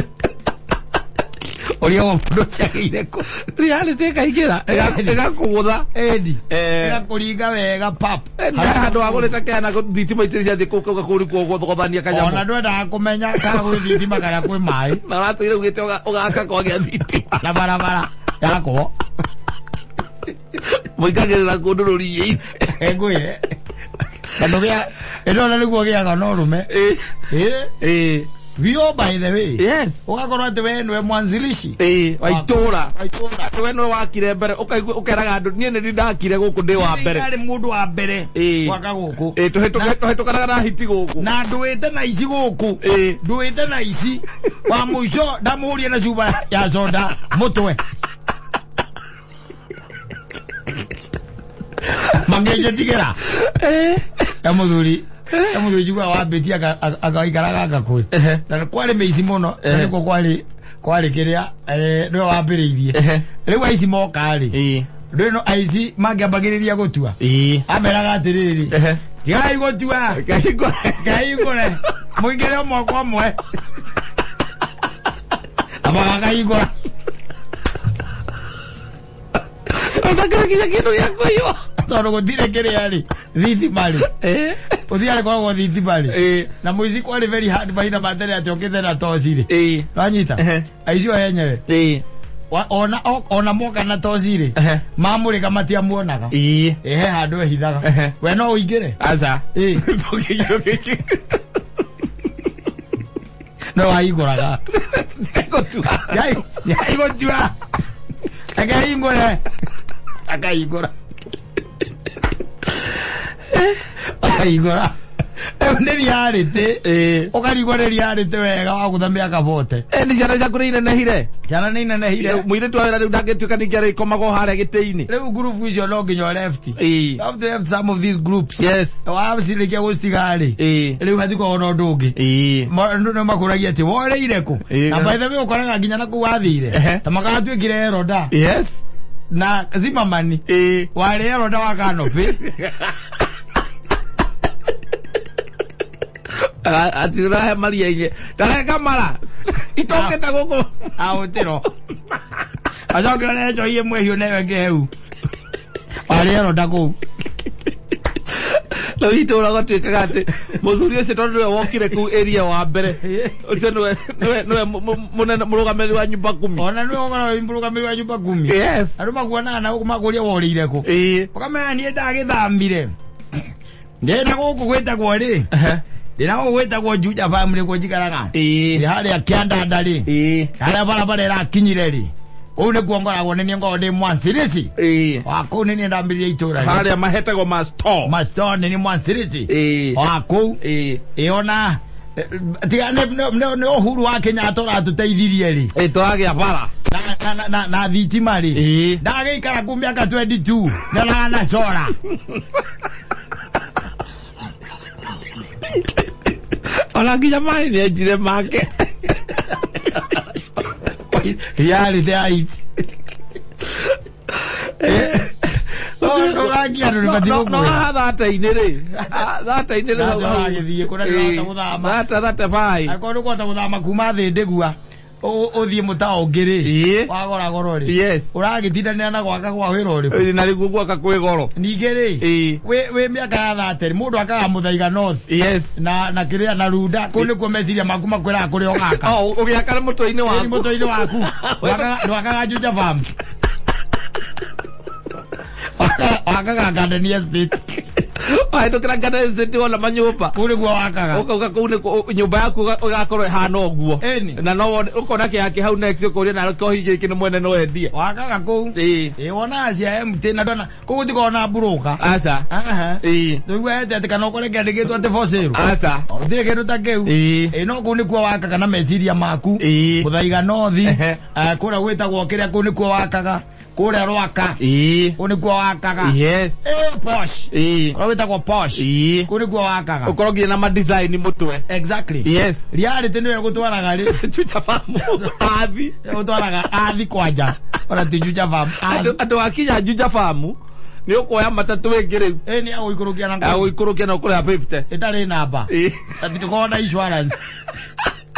Ũrĩa mũndũ ũcio agĩire kũ. Reality ĩkaingĩra, ĩgakũgũtha. Edi. Ĩgakũringa wega pap. Nĩ handũ wa gũrĩta kena thitima itirĩ ciathiĩ kũu kauga kũu nĩkuo gũthogothania kanyamũ. Ona ndwendaga kũmenya kana gwĩ thitima kana kwĩ maĩ. Na ũratũire ugĩte ũgaka kwagĩa thitima. Na barabara yakwo. Mũikagĩrĩra kũndũ rũriĩ-inĩ. Ngwĩre. Na ndũgĩa, ĩno ona nĩguo ũgĩaga na ũrũme. We all by the way. Ũgakorwo atĩ we nĩwe mwanzilishi. Wa itũũra. Wa itũũra. We nĩwe wakire mbere, ũkaigua ũkeraga andũ, niĩ nĩ ndakire gũkũ ndĩ wa mbere. Ndarĩ mũndũ wa mbere gwaka gũkũ. Tũhĩtũkanaga na hiti gũkũ. Na ndũĩte na ici gũkũ. Ndũĩte na ici. Wa mũico ndamũhũrie na cuba ya soda mũtwe. Mangĩnjĩtigĩra. Mũthuri. Mũthuri njiguaga wambĩtie agaikaraga gakũĩ. Na kwarĩ mĩici mũno, na nĩkuo kwarĩ kĩrĩa, nĩwe wambĩrĩirie. Rĩu aici moka rĩ, rĩu no aici mangĩambagĩrĩria gũtua. Ameraga atĩrĩrĩ, tigai gũtua. Ngahingũre. Mũingĩre ũmwe kwa ũmwe. Na magakahingũra. Ũtakĩrĩkia kĩndũ gĩa kũiywo. Tondũ gũtirĩ kĩrĩa rĩ, thitima rĩ. Gũtirĩ koragwo thitima rĩ. Na mũici kwarĩ very hard mahinda ma tene atĩ okĩte na toci rĩ. Wanyita? Aici o enyewe. Ona ona moka na toci rĩ. Mamũrĩka matiamuonaga. Ĩ he handũ ehithaga. We no ũingĩre. Aca. Tũkĩgio. No wahingũraga. Gũtua. Yaigũtua. Akahingũre. Akahingũra. Akahingũra. Rĩu nĩ reality. Ũkarigwo nĩ reality wega wagũtha mĩaka 40. Nĩ ciana ciaku nĩ inenehire. Ciana nĩ inenehire. Mũirĩtu wa wĩra rĩu ndangĩtuĩka ningĩ arĩkomaga o harĩa gĩtĩ-inĩ. Rĩu group icio no nginya left. You have to left some of these groups. Wacirĩkia gũciga rĩ. Rĩu hatikoragwo na ũndũ ũngĩ. Andũ nĩ makũragia atĩ woreire kũ. Na by the way ũkoraga nginya na kũu wathire. Ta magatuĩkire eroda. Na Zimmerman. Warĩ eroda wa Canopy. Ati ũrahe maria ingĩ. Ndareka mara. Itokĩte gũkũ. Aũtĩro. Acokera nĩ njohi ĩmwe hiũ na ĩyo ĩngĩ heu. Warĩ eroda kũu. Rĩu itũra gwatuĩkaga atĩ mũthuri ũcio tondũ nĩwe wokire kũu area wa mbere, ũcio nĩwe nĩwe nĩwe mũnene mũrũgamĩrĩri wa nyumba kumi. Ona nĩwe ũkoragwo wĩ mũrũgamĩrĩri wa nyumba kumi. Andũ makuonaga na gũkũ makũria worĩire kũ. Ũkamenya niĩ ndagĩthambire. Ndĩna gũkũ gwĩtagwo rĩ. Ndĩna gũkũ gwĩtagwo Juja family kuo njikaraga. Ndĩ harĩa Kĩandanda rĩ. Harĩa barabara ĩrakinyire rĩ. Kũu nĩkuo ngoragwo nĩ niĩ ngoragwo ndĩ mwanzirishi. Wa kũu nĩ niĩ ndambĩrĩria itũra rĩ. Harĩa mahetagwo ma store. Ma store nĩ niĩ mwanzirishi. Wa kũu. Ĩ ona tiga nĩ Uhuru wa Kenyatta ũratũteithirie rĩ. Tũragĩa bara. Na thitima rĩ. Ndagĩikara kũu mĩaka 22. Nyonaga na cora. Ona nginya maĩ nĩ enjire make. Reality height. Ndũgakia andũ nĩ batiĩ No gũkwĩra. haha thata-inĩ rĩ. Thata-inĩ rĩ. Thata ũragĩthiĩ kũrĩa ndĩrahota gũthama. Thata thata bai. Angĩkorwo ndũkũhota gũthama kuma thĩ ndĩgua ũthiĩ mũtaũ ũngĩ rĩ, wagora goro rĩ, ũragĩtindanĩra na gwaka kwa wĩra ũrĩkũ? Na rĩu gwaka kwĩ goro. Ningĩ rĩ, wĩ mĩaka ya 30 mũndũ akaga Mũthaiga North. Na kĩrĩa na Runda, kũu nĩkuo meciria maku makwĩraga kũrĩa ũgaka. Oh, ũgĩaka mũtwe-inĩ waku. Mũtwe-inĩ waku. Ndwakaga Juja Farm. Wakaga Garden Estate. Wahĩtũkĩra Garden Estate wona manyũmba. Kũu nĩkuo wakaga. Ũkauga kũu nĩkuo nyũmba yaku ĩgakorwo ĩhana ũguo. Na no wone ũkona kĩhaki hau next ũkũria nawe kĩohi gĩkĩ nĩ mwene no endie. Wakaga kũu. Ĩ wonaga cia MT na ndona kũu gũtikoragwo na mburũka. Aca. Tũigua ete atĩ kana ũkore kĩandĩkĩtwo atĩ for sale. Aca. Gũtirĩ kĩndũ ta kĩu. Ĩ no kũu nĩkuo wakaga na meciria maku. Mũthaiga North. Kũrĩa gwĩtagwo kĩrĩa kũu nĩkuo wakaga. Kũrĩa Rwaka. Kũu nĩkuo wakaga. Posh. Kũrĩa gwĩtagwo posh. Kũu nĩkuo wakaga. Ũkorwo nginya na ma design mũtwe. Exactly. Reality nĩyo ĩgũtwaraga rĩ. Juja Farm. Athi. Ĩgũtwaraga athi kwanja. Ona ti Juja Farm. Athi. Andũ akinya Juja Farm nĩ ũkuoya matatũ ĩngĩ rĩu. Nĩ agũikũrũkia na ngari. Agũikũrũkia na ũkũrĩha 50. Ĩtarĩ namba. Atĩ tũkorwo na insurance.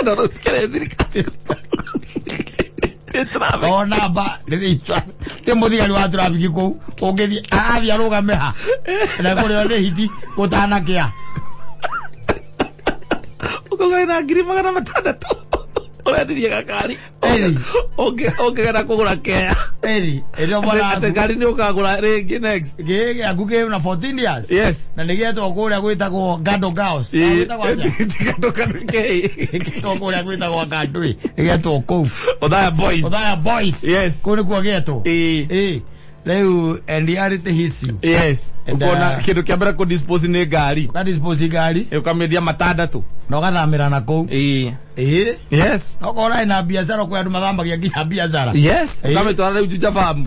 No, no, tikere thirikari. O namba nĩ insurance. Ti mũthigari wa traffic kũu. Ũngĩthiĩ athiĩ arũgame ha. Na kũrĩo nĩ hiti gũtanakĩa. Ũkauga na 600,000. Ũrendirie gakari. Ũngĩgera kũgũra kea. Eri, ĩrĩa mwana Atĩ ngari nĩ ũkagũra rĩngĩ next. Gĩkĩ gĩaku kĩ na 14 years. Na nĩ gĩetwo kũrĩa gwĩtagwo Gado Girls. Gwĩtagwo atĩa? Gado Gado K. Gĩetwo kũrĩa gwĩtagwo Gado. Gĩetwo kũu. Othaya Boys. Othaya Boys. Kũu nĩkuo gĩetwo. Rĩu and reality hits you. And, Ũkona kĩndũ kĩa mbere kũ dispose nĩ ngari. Ũka dispose ngari. Ũkamĩendia 6. Na ũgathamĩra na kũu. Okorwo ũrarĩ na biacara kwĩ andũ mathambagia nginya biacara. Ũkamĩtwara rĩu Juja Farm.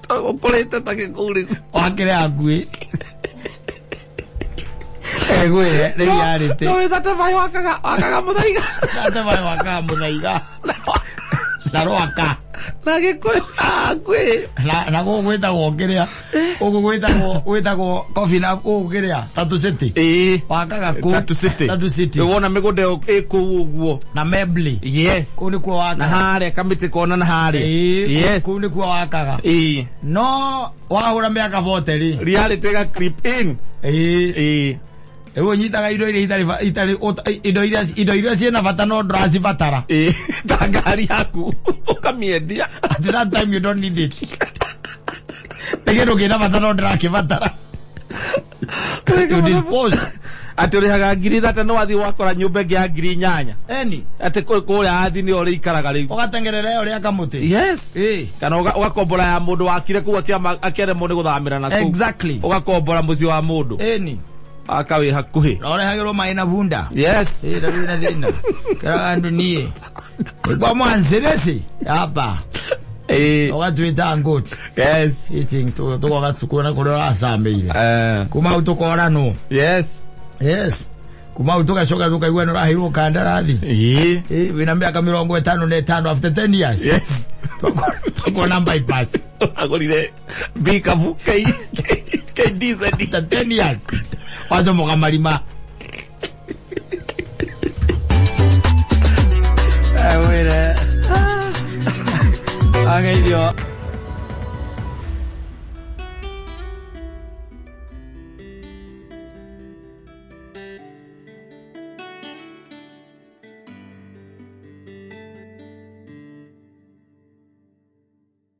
Ũkũrĩte ta gĩkũu rĩu. Wakĩrĩ hakuhĩ. Egwĩre rĩu yarĩte. No wĩ thate baĩ wakaga Mũthaiga. Thate baĩ wakaga Mũthaiga. Na Rwaka. Na Gĩkũyũ hakuhĩ. Na gũkũ gwĩtagwo kĩrĩa, gũkũ gwĩtagwo coffee na gũkũ kĩrĩa Tatu City. Ĩĩ. Wakaga kũ? Tatu City. Tatu City. Wona mĩgũnda ĩyo ĩ kũu ũguo. Na Membly. Yes. Kũu nĩkuo Na wakaga. harĩa kamĩtĩ kona na harĩa. Ĩĩ, Yes. kũu nĩkuo wakaga. Ĩĩ. No wahũra mĩaka 40 rĩ. Reality ĩga creep in. Ĩĩ. Ĩĩ. Rĩu ũnyitaga indo iria itarĩ itarĩ indo iria ciĩna bata no ndũracibatara. Ĩĩ. Ta ngari yaku ũkamĩendia. At that time you don't need it. Nĩ kĩndũ kĩna bata no ndĩrakĩbatara. You dispose. Atĩ ũrĩhaga 30,000 no wathiĩ wakora nyũmba ĩngĩ ya 8,000. Eni. Atĩ kũrĩa athi nĩyo ũrĩikaraga rĩu. Ũgatengerera ĩyo rĩa kamũtĩ. Yes. Ĩĩ. Kana ũgakombora ya mũndũ wakire kũu akĩaremwo nĩ gũthamĩra na kũu. Exactly. Ũgakombora mũciĩ wa mũndũ. Eni. Aka wĩ hakuhĩ. Na ũrehagĩrwo maĩ na bunda. Yes. Ĩĩ na wĩna thĩna. Kĩraga andũ niĩ. Kwa mwanzirisi. Hapa. Ĩĩ. Ũgatuĩta ngũti. Yes. Eating tũgoka kuona kũrĩa ũracamĩire. Kuma hau tũkoranwo. Yes. Yes. Kuma hau tũgacoka tũkaigua nĩ ũraheirwo kandarathi. Ĩĩ. Ĩĩ wĩna mĩaka 55 after 10 years. Yes. Tũkuona bypass. Agũrire pickup KDZ. After 10 years. Wacomoka marima.